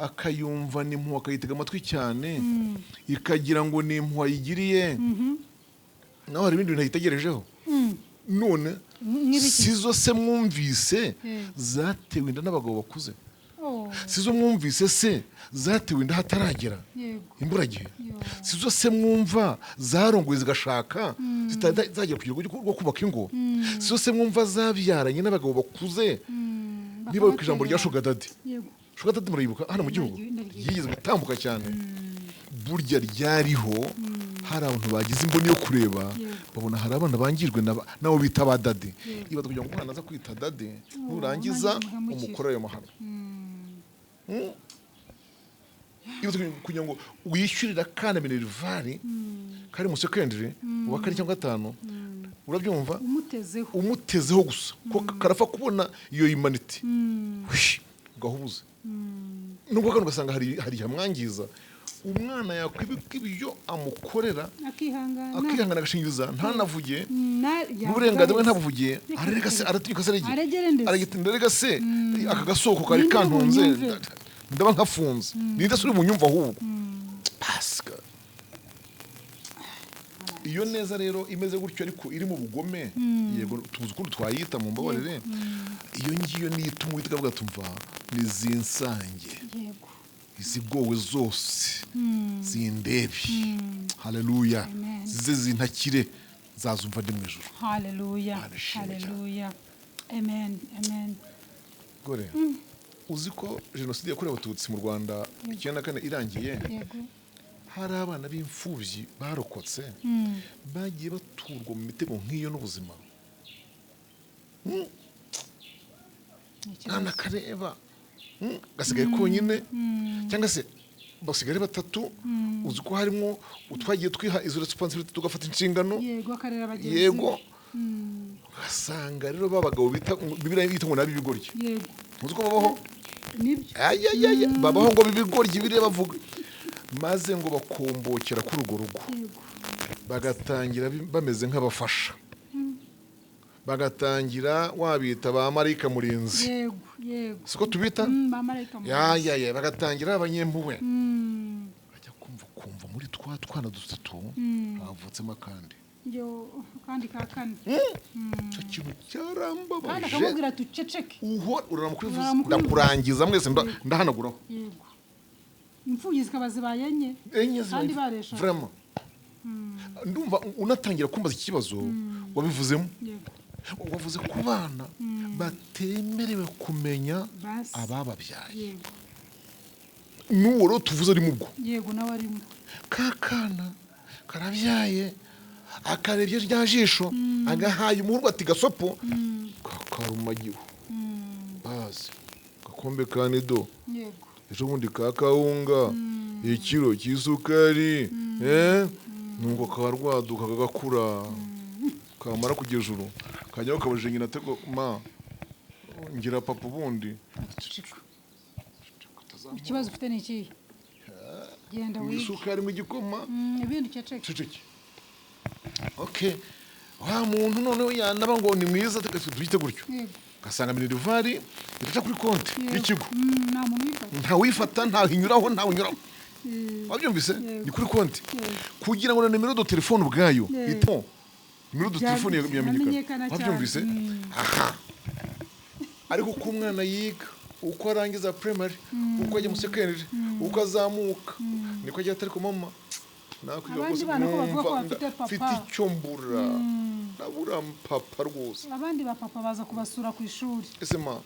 S2: akayumva ni impuhwe, akayitega amatwi cyane, ikagira ngo ni impuhwe ayigiriye, naho hari ibindi bintu ayitegerejeho. None
S1: Nk'ibiki?
S2: si zo se mwumvise zatewe inda n'abagabo bakuze?
S1: Oh,
S2: Si zo mwumvise se zatewe inda hataragera, imburagihe?
S1: Yo.
S2: Si zo se mwumva zarongoye zigashaka zitazagera ku rugero rwo kubaka ingo? Si zo se mwumva zabyaranye n'abagabo bakuze? Niba wibuka ijambo rya
S1: Bakabatererana.
S2: Sugar daddy. Sugar daddy murayibuka hano mu gihugu?
S1: Naryibuka.
S2: Yigeze gutambuka cyane. Burya ryariho, hari abantu bagize imboni yo kureba, babona hari abana bangijwe n'abo bita ba daddy. Ibaza kugira ngo umwana aza kwita daddy, nurangiza
S1: nanjye muhemukire.
S2: umukore ayo mahano. Ibaza kugira ngo wishyurire akana minerval kari mu secondary uwa kane cyangwa gatanu, urabyumva?
S1: Umutezeho.
S2: Umutezeho gusa ko karapfa kubona iyo imaniti, ugahubuza nubwo kandi ugasanga hari ihamwangiza. Umwana yakwibuka ibyo amukorera,
S1: akihangana,
S2: akihangana, agashingiriza, ntanavuge,
S1: n'uburenganzira
S2: n'uburenganzira bwe ntabuvugiye. Ararega se, aratinyuka se, arege.
S1: Aregere ndetse.
S2: Aragita, ndarega se, aka gasoko kari
S1: Ninde
S2: kantunze,
S1: bunyumve?
S2: ndaba nkafunze, ninde se uri bunyumva ahubwo? Pasika iyo neza rero imeze gutyo, ariko iri mu bugome, yego, tuzi ukuntu twayita, mu mbabarire, iyo ngiyo niyo ituma Uwiteka avuga tumva nizinsange, izigowe zose zindebe, haleluya.
S1: Amen.
S2: Zize zintakire, nzazumva ndi mu ijuru.
S1: Haleluya.
S2: Imana ishimwe cyane.
S1: Haleluya, amen, amen.
S2: Gore, uzi ko jenoside yakorewe Abatutsi mu Rwanda 94 irangiye, hari abana b'imfubyi barokotse bagiye baturwa mu mitego nk'iyo n'ubuzima?
S1: Ni ikibazo.
S2: Mwana kareba, gasigaye konyine, cyangwa se basigaye ari batatu. Uzi ko harimo utwagiye twiha izo responsibility, tugafata inshingano.
S1: Yego, akarera bagenzi be.
S2: Ugasanga rero ba bagabo bita, Bibiliya yita ngo nabi ibigoryi. Uzi ko babaho?
S1: Nibyo.
S2: Ayayaya, babaho ngo b'ibigoryi, biriya bavuga, maze ngo bakombokera kuri urwo rugo, bagatangira bameze nk'abafasha, bagatangira wabita ba marayika murinzi.
S1: yego yego
S2: Siko tubita?
S1: Ba marayika murinzi.
S2: Ya ya ya, bagatangira abanyempuhwe. Bajya kumva kumva muri twa twana dutatu havutsemo akandi.
S1: Yo, kandi ka kane.
S2: Icyo kintu
S1: Kandi
S2: cyarambabaje.
S1: akamubwira ati uceceke.
S2: Uho urara
S1: Urara mu kwivuza.
S2: Ndakurangiza mwese, ndahanaguraho.
S1: Yego, imfubyi zikaba zibaye enye.
S2: Enye.
S1: Kandi
S2: Zibaye
S1: baresha.
S2: Vraiment, ndumva unatangira kumbaza iki kibazo wabivuzemo. Wavuze ku bana batemerewe kumenya
S1: Basi.
S2: abababyaye. N'uwo rero tuvuze ari mu bwo.
S1: Yego, nawe arimo.
S2: Ka kana karabyaye, akarebye rya jisho, agahaye umuhurwa ati gasopo kakarumagiwe, basi gakombe ka Nido, ejo bundi ka kawunga, ikiro cy'isukari, nuko karwaduka kagakura, kamara kugera ijuru, kajyaho kabajije nyina atego ma ngira papa ubundi.
S1: Ati ceceka, ikibazo ufite ni ikihe? Genda wige.
S2: Isukari mu igikoma.
S1: Ibindi uceceke.
S2: Ceceke. Okay, wa muntu noneho yanaba ngo ni mwiza, tubyite gutyo, ugasanga minerval iraca kuri konti y'ikigo.
S1: Nta muntu uyifata.
S2: Ntawifata, ntahinyuraho, ntawunyuraho. Wabyumvise?
S1: Yego.
S2: Ni kuri konti
S1: Yego.
S2: kugira ngo na numéro de téléphone ubwayo ito numéro de téléphone
S1: Yamenyekana
S2: yamenyekana.
S1: cyane.
S2: Wabyumvise? Aha, ariko uko umwana yiga, uko arangiza primary, uko ajya mu secondary, uko azamuka, niko agira atari ko mama nakwiga
S1: Abandi
S2: rwose,
S1: bana ko bavuga ko
S2: numva
S1: bafite papa.
S2: mfite icyo mbura, ndabura papa rwose.
S1: Abandi ba papa baza kubasura ku ishuri.
S2: Ese ma,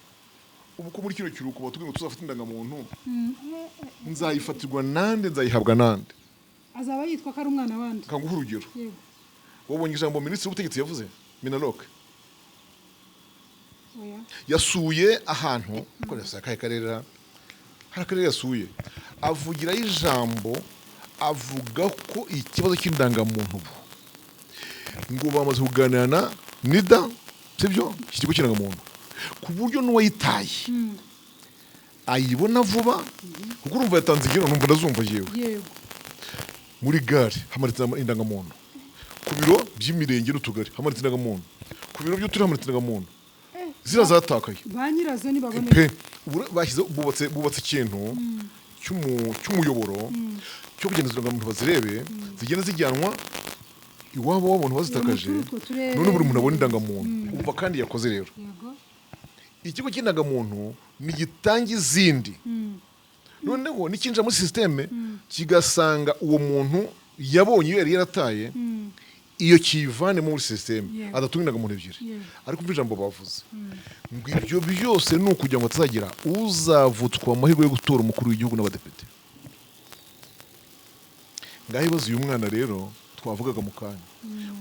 S2: ubu ko muri kino kiruhuko batubwiye ngo tuzafate indangamuntu, nzayifatirwa nande? Nzayihabwa nande?
S1: Azaba yitwa ko ari umwana wandi.
S2: Kanguha urugero.
S1: Yego.
S2: Wabonye ijambo minisitiri w'ubutegetsi yavuze, MINALOC?
S1: Oya.
S2: Yasuye ahantu, ko yasuye akahe karere? Hari akarere yasuye, avugirayo ijambo, avuga ko ikibazo cy'indangamuntu ubu ngo bamaze kuganira na NIDA, sibyo, iki kigo cy'indangamuntu, ku buryo n'uwayitaye ayibona vuba, kuko urumva yatanze ingero, numva ndazumva yewe. Muri gare hamanitse indangamuntu, ku biro by'imirenge n'utugari hamanitse indangamuntu, ku biro by'uturere hamanitse indangamuntu, ziriya zatakaye.
S1: Ba nyirazo ntibaboneka.
S2: Pe, ubu bashyizeho, bubatse ikintu cy'umuyoboro cyo kugira ngo izo ndangamuntu bazirebe, zigenda zijyanwa iwabo w'abantu bazitakaje.
S1: Muri utwo turere.
S2: None buri muntu abona indangamuntu. Umva kandi yakoze rero, ikigo cy'indangamuntu ntigitanga izindi, noneho nikinjira muri système kigasanga uwo muntu yabonye iyo yari yarataye. Iyo kiyivanemo muri système, adatunga indangamuntu ebyiri. Ariko umva ijambo bavuze ngo ibyo byose ni ukugira ngo hatazagira uzavutswa amahirwe yo gutora umukuru w'igihugu n'abadepite. Ngaho ibibazo, uyu mwana rero twavugaga mu kanya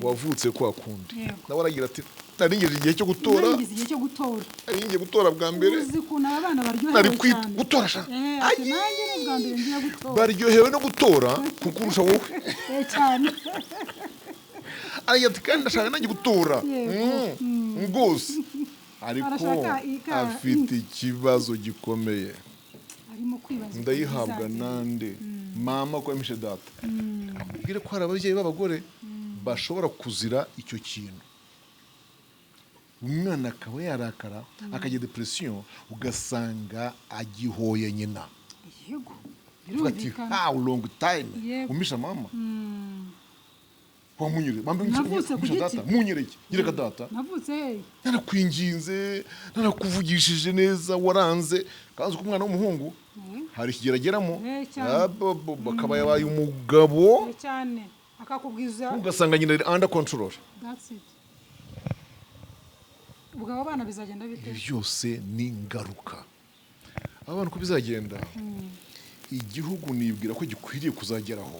S2: wavutse kwa kundi, nawe aragira ati: "Naringeje igihe cyo gutora."
S1: Nageze igihe cyo gutora.
S2: Nari ngiye gutora bwa mbere.
S1: Uzi ukuntu aba bana
S2: nari
S1: baryohewe
S2: kwita
S1: cyane.
S2: Gutora sha.
S1: Ati nanjye ni ubwa mbere ngiye gutora.
S2: Baryohewe no gutora kukurusha wowe.
S1: Cyane.
S2: Aragira ati: "Kandi ndashaka nanjye gutora." Rwose ariko
S1: Arashaka
S2: afite ikibazo gikomeye.
S1: Arimo kwibaza ukuntu
S2: Ndayihabwa
S1: bizagenda.
S2: nande? Mama ko yamishe data. Mbwire ko hari ababyeyi b'abagore bashobora kuzira icyo kintu, umwana akaba yarakara, akagira depression, ugasanga agihoye nyina. Avuga ati:
S1: Birumvikana.
S2: "How long time umisha mama wamunyure mama?"
S1: Navutse ku
S2: Umisha
S1: giti.
S2: data, munyereke, nyereka data.
S1: Navutse hehe?
S2: Narakwinginze, narakuvugishije neza, waranze. Kandi uko umwana w'umuhungu hari ikigero ageramo,
S1: Cyane.
S2: akaba yabaye umugabo,
S1: Cyane, akakubwiza.
S2: Ugasanga nyina ari under control.
S1: That's it. Ubwo abo bana bizagenda bite?
S2: Ibi byose ni ingaruka. Abana uko bizagenda, igihugu nibwira ko gikwiriye kuzageraho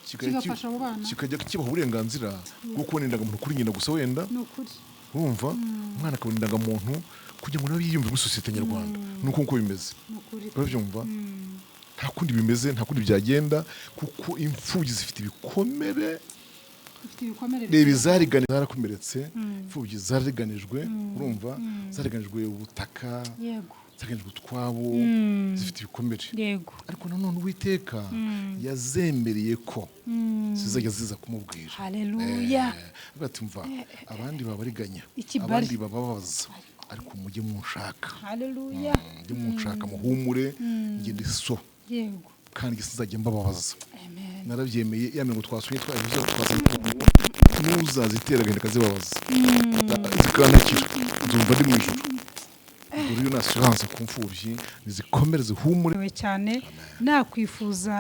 S1: Kigafasha abo bana.
S2: Kikajya kibaha uburenganzira bwo kubona indangamuntu kuri nyina gusa wenda.
S1: Ni ukuri.
S2: Urumva, umwana akabona indangamuntu kugira ngo nawe yiyumve muri sosiyete nyarwanda. Ni uko nguko bimeze.
S1: Ni ukuri.
S2: Urabyumva, nta kundi bimeze, nta kundi byagenda, kuko imfubyi zifite ibikomere.
S1: Ufite ibikomere.
S2: Reba, izarigani zarakomeretse, imfubyi zariganijwe, urumva, zariganijwe ubutaka, zariganijwe utwabo, zifite ibikomere. Ariko nanone Uwiteka yazemereye ko zizajya ziza kumubwira.
S1: Haleluya.
S2: Avuga ati: "Mva, abandi babariganya,
S1: Ikibari.
S2: abandi bababaza, ariko mujye munshaka."
S1: Haleluya.
S2: Mujye munshaka, muhumure, njye ndi so, kandi sinzajya mbababaza.
S1: Amen.
S2: Narabyemeye. Ya mirongo twasuye, twabivuze, twasuye, n'uzazitera agahinda akazibabaza zikantakira, nzumva ndi mu ijuru. Ubwo rero ni assurance ku mfubyi, nizikomere, zihumure.
S1: We cyane nakwifuza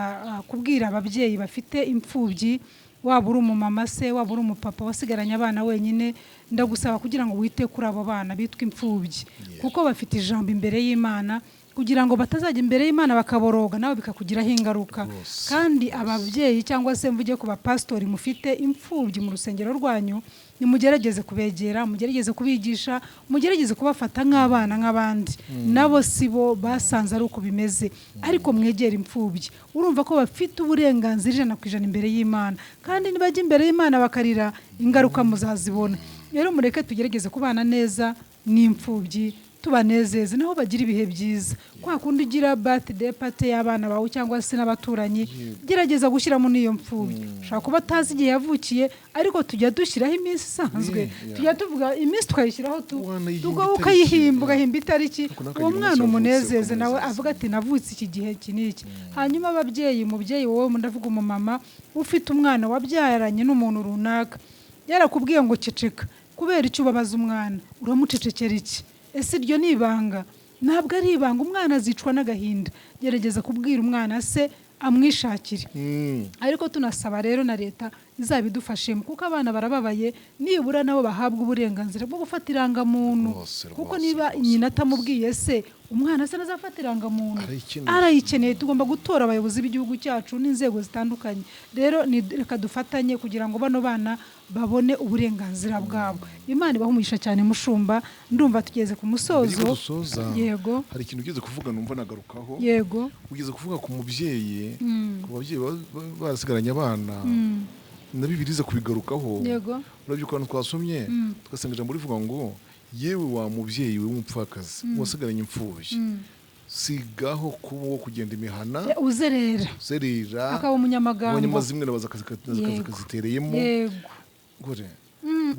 S1: kubwira ababyeyi bafite imfubyi, waba uri umumama se, waba uri umupapa wasigaranye abana wenyine, ndagusaba kugira ngo wite kuri abo bana bitwa imfubyi, kuko bafite ijambo imbere y'Imana, kugira ngo batazajya imbere y'Imana bakaboroga, nawe bikakugiraho ingaruka. Kandi ababyeyi, cyangwa se mvuge ku bapasitori mufite imfubyi mu rusengero rwanyu, nimugerageze kubegera, mugerageze kubigisha, mugerageze kubafata nk'abana nk'abandi. Nabo si bo basanze ari uko bimeze, ariko mwegere imfubyi. Urumva ko bafite uburenganzira 100% imbere y'Imana, kandi nibajya imbere y'Imana bakarira, ingaruka muzazibona. Rero mureke tugerageze kubana neza n'imfubyi, tubanezeze, naho bagira ibihe byiza. Kwa kundi ugira birthday party y'abana bawe cyangwa se n'abaturanyi, gerageza gushyiramo n'iyo mfubyi. Ushobora kuba atazi igihe yavukiye, ariko tujya dushyiraho iminsi isanzwe, tujya tuvuga iminsi tukayishyiraho tu
S2: Wanayihimba itariki,
S1: ukayihimba, ugahimba itariki.
S2: Ariko nawe
S1: Uwo
S2: akagira
S1: mwana
S2: umunsi yavutse,
S1: umunezeze, nawe
S2: ukamunezeza.
S1: avuga ati: "Navutse iki gihe iki n'iki." Hanyuma ababyeyi, umubyeyi wowe, ndavuga umumama ufite umwana wabyaranye n'umuntu runaka, yarakubwiye ngo ceceka, kubera icyo ubabaza umwana? Uramucecekera iki? Ese iryo ni ibanga? Ntabwo ari ibanga. Umwana azicwa n'agahinda. Gerageza kubwira umwana se amwishakire. Ariko tunasaba rero na leta izabidufashemo, kuko abana barababaye, nibura nabo bahabwa uburenganzira bwo gufata irangamuntu, kuko niba nyina atamubwiye se, umwana se nazafata irangamuntu?
S2: Arayikeneye.
S1: Arayikeneye. Tugomba gutora abayobozi b'igihugu cyacu n'inzego zitandukanye. Rero reka dufatanye kugira ngo bano bana babone uburenganzira bwabo. Imana ibahe umugisha cyane. Mushumba, ndumva tugeze ku
S2: Mbere
S1: musozo.
S2: yuko dusoza,
S1: Yego.
S2: hari ikintu ugeze kuvuga numva nagarukaho.
S1: Yego.
S2: Ugeze kuvuga ku mubyeyi, ku babyeyi basigaranye abana, na Bibiliya iza kubigarukaho. Urabye ukuntu twasomye, tugasanga ijambo rivuga ngo: "Yewe wa mubyeyi we w'umupfakazi wasigaranye imfubyi, sigaho kuba uwo kugenda imihana
S1: Uzerera,
S2: uzerera,
S1: akaba umunyamagambo."
S2: Abanyamazimwe kazitereyemo. Gore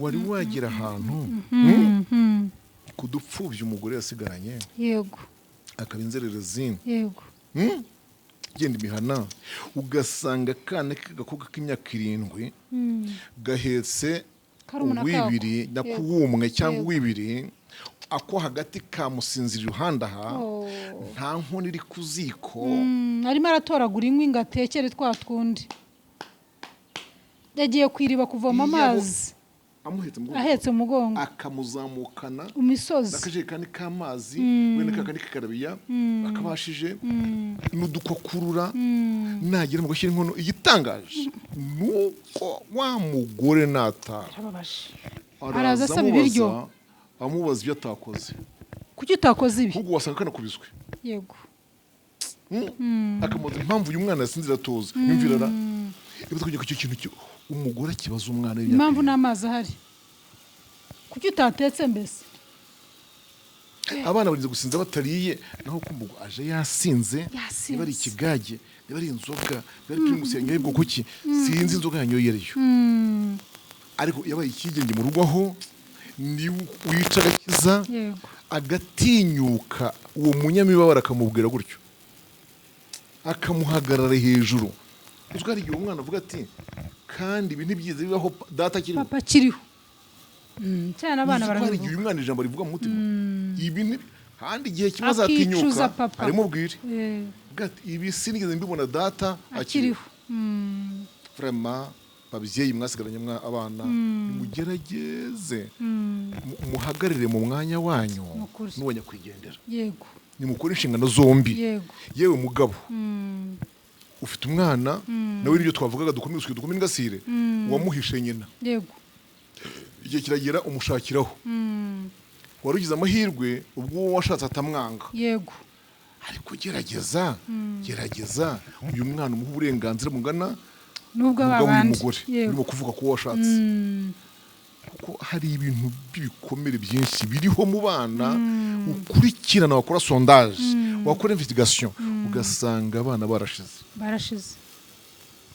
S2: wari wagera ahantu ku dupfubyi umugore yasigaranye, akaba inzererezi, genda imihana, ugasanga akana k'agakobwa k'imyaka 7 gahetse
S1: Karumuna kako.
S2: uw'ibiri na kuwumwe cyangwa uw'ibiri, ako hagati kamusinzira iruhande aha. Nta nkono iri ku ziko.
S1: Arimo aratoragura inkwi ngo atekere twa twundi. Yagiye ku iriba kuvoma amazi
S2: amuhetse mu mugongo,
S1: ahetse umugongo,
S2: akamuzamukana
S1: imisozi
S2: n'akajerekani k'amazi, wenda kakandi k'ikarabiya akabashije n'udukokurura, nagera mu gashyira inkono. Igitangaje ni uko wa mugore nataha,
S1: Birababaje.
S2: araza
S1: Araza asaba ibiryo.
S2: amubaza ibyo atakoze.
S1: Kuki utakoze ibi?
S2: Ahubwo wasanga kanakubiswe. Akamubaza impamvu uyu mwana yasinzira atuza. Yumvirana ibaza kujya ku icyo kintu umugore akibaza umwana w'imyaka
S1: Impamvu
S2: 7.
S1: n'amazi ahari, kuki utatetse mbese?
S2: Abana barinze gusinza batariye, naho kumva ngo aje yasinze.
S1: Yasinze.
S2: Niba ari ikigage, niba ari inzoga, niba ari Primus yanyoye bwoko ki, sinzi inzoga yanyoye ariyo, ariko yabaye ikigenge mu rugo, aho ni wica agakiza, agatinyuka uwo munyamibabaro akamubwira gutyo, akamuhagarara hejuru. Uzwi hari igihe umwana avuga ati: "Kandi ibi ntibyize bibaho data akiriho."
S1: Papa akiriho. Cyane abana
S2: Uzi ko hari igihe
S1: barabivuga.
S2: uyu mwana ijambo rivuga mu mutima, ibi kandi igihe kimwe
S1: Akicuza
S2: azatinyuka
S1: papa.
S2: arimubwire. Avuga ati: "Ibi sinigeze mbibona data akiriho."
S1: Akiriho.
S2: Vraiment, babyeyi mwasigaranye abana, nimugerageze muhagarare mu mwanya wanyu
S1: Ni ukuri.
S2: n'uwa nyakwigendera. Nimukore inshingano zombi. Yewe mugabo ufite umwana nawe, nibyo twavugaga, dukome urusyo dukome ingasire, wamuhishe nyina, igihe kiragera umushakiraho. Wari ugize amahirwe ubwo uwo washatse atamwanga, ariko gerageza, gerageza uyu mwana umuhe uburenganzira bungana
S1: Nubwo
S2: n'ubwa uyu
S1: abandi
S2: mugore urimo kuvuga ko washatse, kuko hari ibintu by'ibikomere byinshi biriho mu bana ukurikirana, wakora sondage, wakora investigation, ugasanga abana barashize.
S1: Barashize.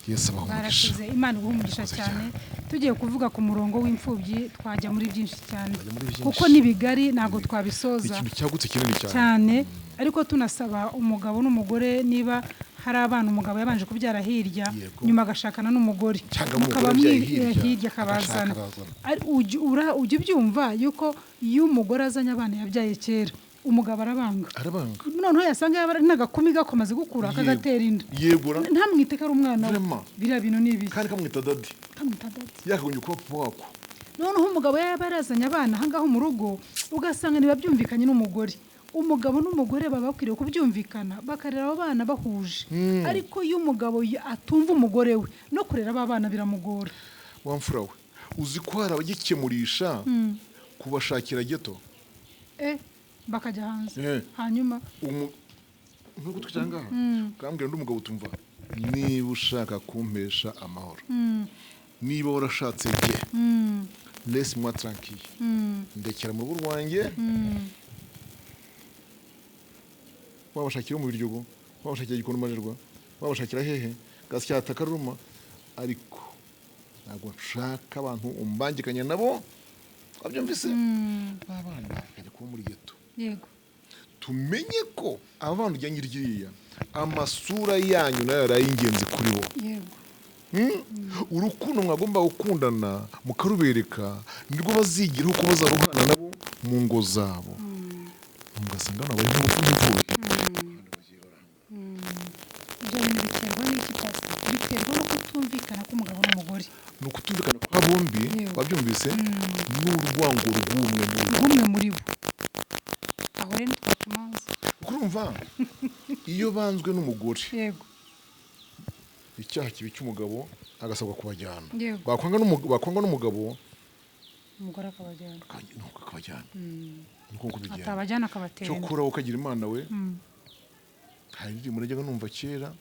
S2: Yesu abaha umugisha.
S1: Barashize. Imana iguha umugisha
S2: Murakoze.
S1: cyane. Tugiye kuvuga ku murongo w'imfubyi, twajya muri byinshi cyane,
S2: Twajya muri byinshi.
S1: kuko ni bigari, ntabwo twabisoza.
S2: Ikintu cyagutse kinini cyane.
S1: Cyane, ariko tunasaba umugabo n'umugore, niba hari abana umugabo yabanje kubyara hirya, nyuma agashakana n'umugore,
S2: Cyangwa
S1: mukaba
S2: umugore abyaye
S1: hirya,
S2: hirya,
S1: akabazana.
S2: agashaka akabazana.
S1: Ujya ubyumva yuko iyo umugore azanye abana yabyaye kera, umugabo arabanga.
S2: Arabanga.
S1: Noneho yasanga yaba ari n'agakumi gakomaze gukura, akagatera inda,
S2: Yegura.
S1: ntamwite ko ari umwana we.
S2: Vraiment.
S1: Biriya bintu ni ibiki?
S2: Kandi kamwita daddy.
S1: Kamwita daddy.
S2: Yakagombye kuba papa wako.
S1: Noneho umugabo yaba yarazanye abana ahangaha mu rugo, ugasanga ntibabyumvikanye n'umugore. Umugabo n'umugore baba bakwiriye kubyumvikana, bakarera abo bana bahuje. Ariko iyo umugabo atumva umugore we, no kurera aba bana biramugora.
S2: Wa mfura we, uzi ko hari abagikemurisha kubashakira ghetto?
S1: Bakajya hanze. Hanyuma
S2: Nk'uko twicara ngaha ukambwira undi mugabo, utumva: "Niba ushaka kumpesha amahoro, niba warashatse jye, laisse moi tranquille, ndekera mu rugo rwanjye. Wabashakira mu Biryogo, wabashakira Gikondo Majerwa, wabashakira hehe, Gasyata, Karuruma, ariko ntabwo nshaka abantu umbangikanya nabo." Wabyumvise, babana bakajya kuba muri ghetto. Tumenye ko aba bana ujyanye iriya, amasura yanyu nayo yari ay'ingenzi kuri bo. Urukundo mwagomba gukundana mukarubereka, nirwo bazigiraho ko bazaruhana nabo mu ngo zabo, mugasanga hano bari nk'imfubyi.
S1: Ibyo bintu biterwa n'iki, pastor? Biterwa no kutumvikana k'umugabo n'umugore.
S2: Ni ukutumvikana kwa bombi. Wabyumvise, n'urwango rw'umwe muri bo.
S1: Rw'umwe muri bo. Aho rero ntitwaca imanza.
S2: Kuko urumva iyo banzwe n'umugore, icyaha kibi cy'umugabo, agasabwa kubajyana. Bakwanga n'umugabo,
S1: Umugore akabajyana.
S2: Nuko akabajyana, niko uko bigenda.
S1: Atabajyana akabatera inda.
S2: Cyokora wowe ukagira Imana we, hari indirimbo najyaga numva kera.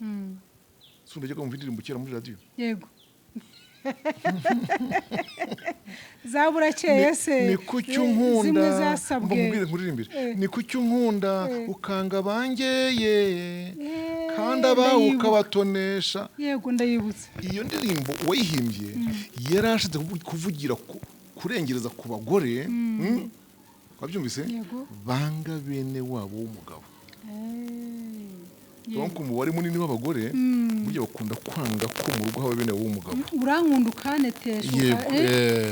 S2: Si najyaga numva indirimbo kera muri radiyo?
S1: Yego, za burakeye se?
S2: Ni kuki unkunda?
S1: Zimwe zasabwe.
S2: Mba nkubwire nkuririmbire. Ni kuki unkunda ukanga abangeye, kandi abawe
S1: Ndayibuka.
S2: ukabatonesha?
S1: Yego, ndayibutse.
S2: Iyo ndirimbo uwayihimbye yari ashatse kuvugira kurengereza ku bagore. Wabyumvise?
S1: Yego.
S2: Banga bene wabo w'umugabo. Donc umubare munini w'abagore burya bakunda kwanga ko mu rugo haba bene wabo w'umugabo.
S1: Urankunda ukanetesha,
S2: Yego,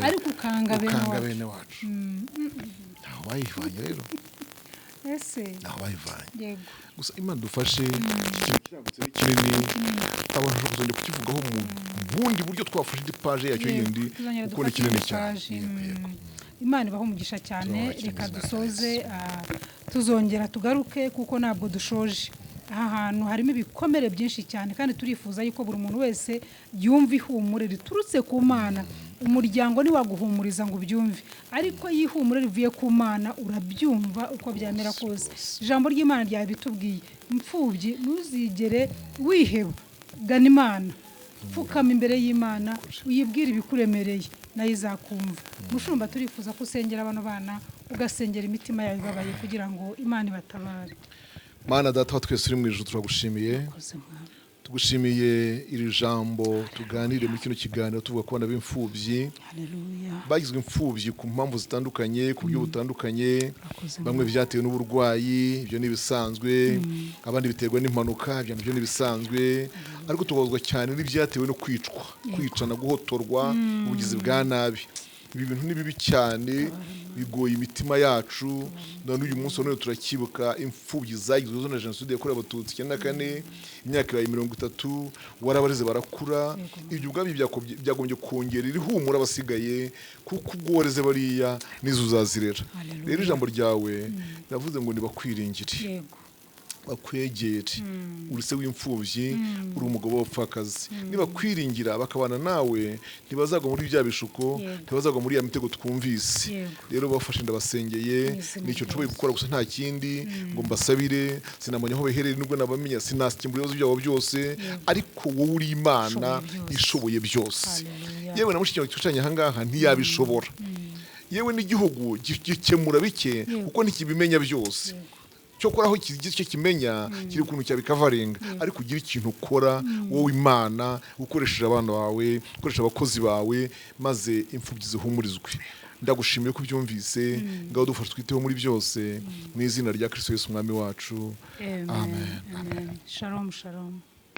S1: ariko ukanga bene
S2: ukanga
S1: wacu.
S2: bene wacu. Ntaho bayivanye rero.
S1: Ese
S2: Naho bayivanye. Gusa Imana dufashe, ikintu kiragutse, ni kinini, abantu bashobora kuzongera kukivugaho mu bundi buryo, twafashe indi page yacyo yindi,
S1: Tuzongera
S2: kuko ni
S1: dufate
S2: kinini
S1: indi
S2: cyane.
S1: page.
S2: Yego.
S1: Imana ibaho umugisha cyane.
S2: Tuzabakira
S1: Reka
S2: mu izina rya
S1: dusoze.
S2: Yesu.
S1: Tuzongera tugaruke kuko ntabwo dushoje. Aha hantu harimo ibikomere byinshi cyane, kandi turifuza yuko buri muntu wese yumva ihumure riturutse ku Mana. Umuryango ntiwaguhumuriza ngo ubyumve, ariko iyo ihumure rivuye ku Mana urabyumva uko byamera kose. Ijambo ry'Imana ryabitubwiye: imfubyi, ntuzigere wiheba, gana Imana, pfukama imbere y'Imana, uyibwire ibikuremereye, nayo izakumva. Mushumba, turifuza ko usengera bano bana, ugasengera imitima yawe ibabaye kugira ngo Imana ibatabare.
S2: Mana Data wa twese uri mu ijuru, turagushimiye.
S1: Koze, Mwami.
S2: Tugushimiye iri jambo tuganire muri kino kiganiro tuvuga ku bana b'imfubyi
S1: Haleluya.
S2: bagizwe imfubyi ku mpamvu zitandukanye, ku buryo butandukanye.
S1: Urakoze.
S2: Bamwe byatewe n'uburwayi, ibyo ni ibisanzwe, abandi biterwa n'impanuka, ibyo nabyo ni ibisanzwe, ariko tubabazwa cyane n'ibyatewe no kwicwa, kwicana, guhotorwa, ubugizi bwa nabi. Ibi bintu ni bibi cyane, bigoye imitima yacu. None uyu munsi wa none turakibuka imfubyi zagizweho na Jenoside yakorewe Abatutsi 94, imyaka ibaye 30, warabareze barakura. Ibyo ubwabyo byagombye kongera iri humura abasigaye, kuko ubwo wareze bariya nizo uzazirera.
S1: Haleluya.
S2: Rero ijambo ryawe riravuze ngo nibakwiringire, bakwegere, uri se w'imfubyi, uri umugabo w'abapfakazi. Nibakwiringira bakabana nawe, ntibazagwa muri bya bishuko, ntibazagwa muri ya mitego twumvise. Rero bafashe, ndabasengeye.
S1: Mu izina
S2: Nicyo
S1: rya
S2: nshoboye
S1: Yesu.
S2: gukora gusa, nta kindi ngo mbasabire. Sinamenya aho baherereye, nubwo nabamenya sinakemura ibibazo byabo byose, ariko wowe uri Imana
S1: Ushoboye byose.
S2: ishoboye byose.
S1: Haleluya.
S2: Yewe na mushiki wawe twicaranye ahangaha ntiyabishobora, yewe n'igihugu gikemura bike, kuko ntikibimenya byose. Cyokora aho kigize icyo kimenya, kiri ukuntu cyabikavarenga. Ariko ugira ikintu ukora wowe Imana, ukoresheje abana bawe, ukoresha abakozi bawe, maze imfubyi zihumurizwe. Ndagushimiye ko ubyumvise. Ngaho dufashe, twiteho muri byose, mu izina rya Kristo Yesu Umwami wacu.
S1: Amen.
S2: Amen.
S1: Amen. Shalom, shalom.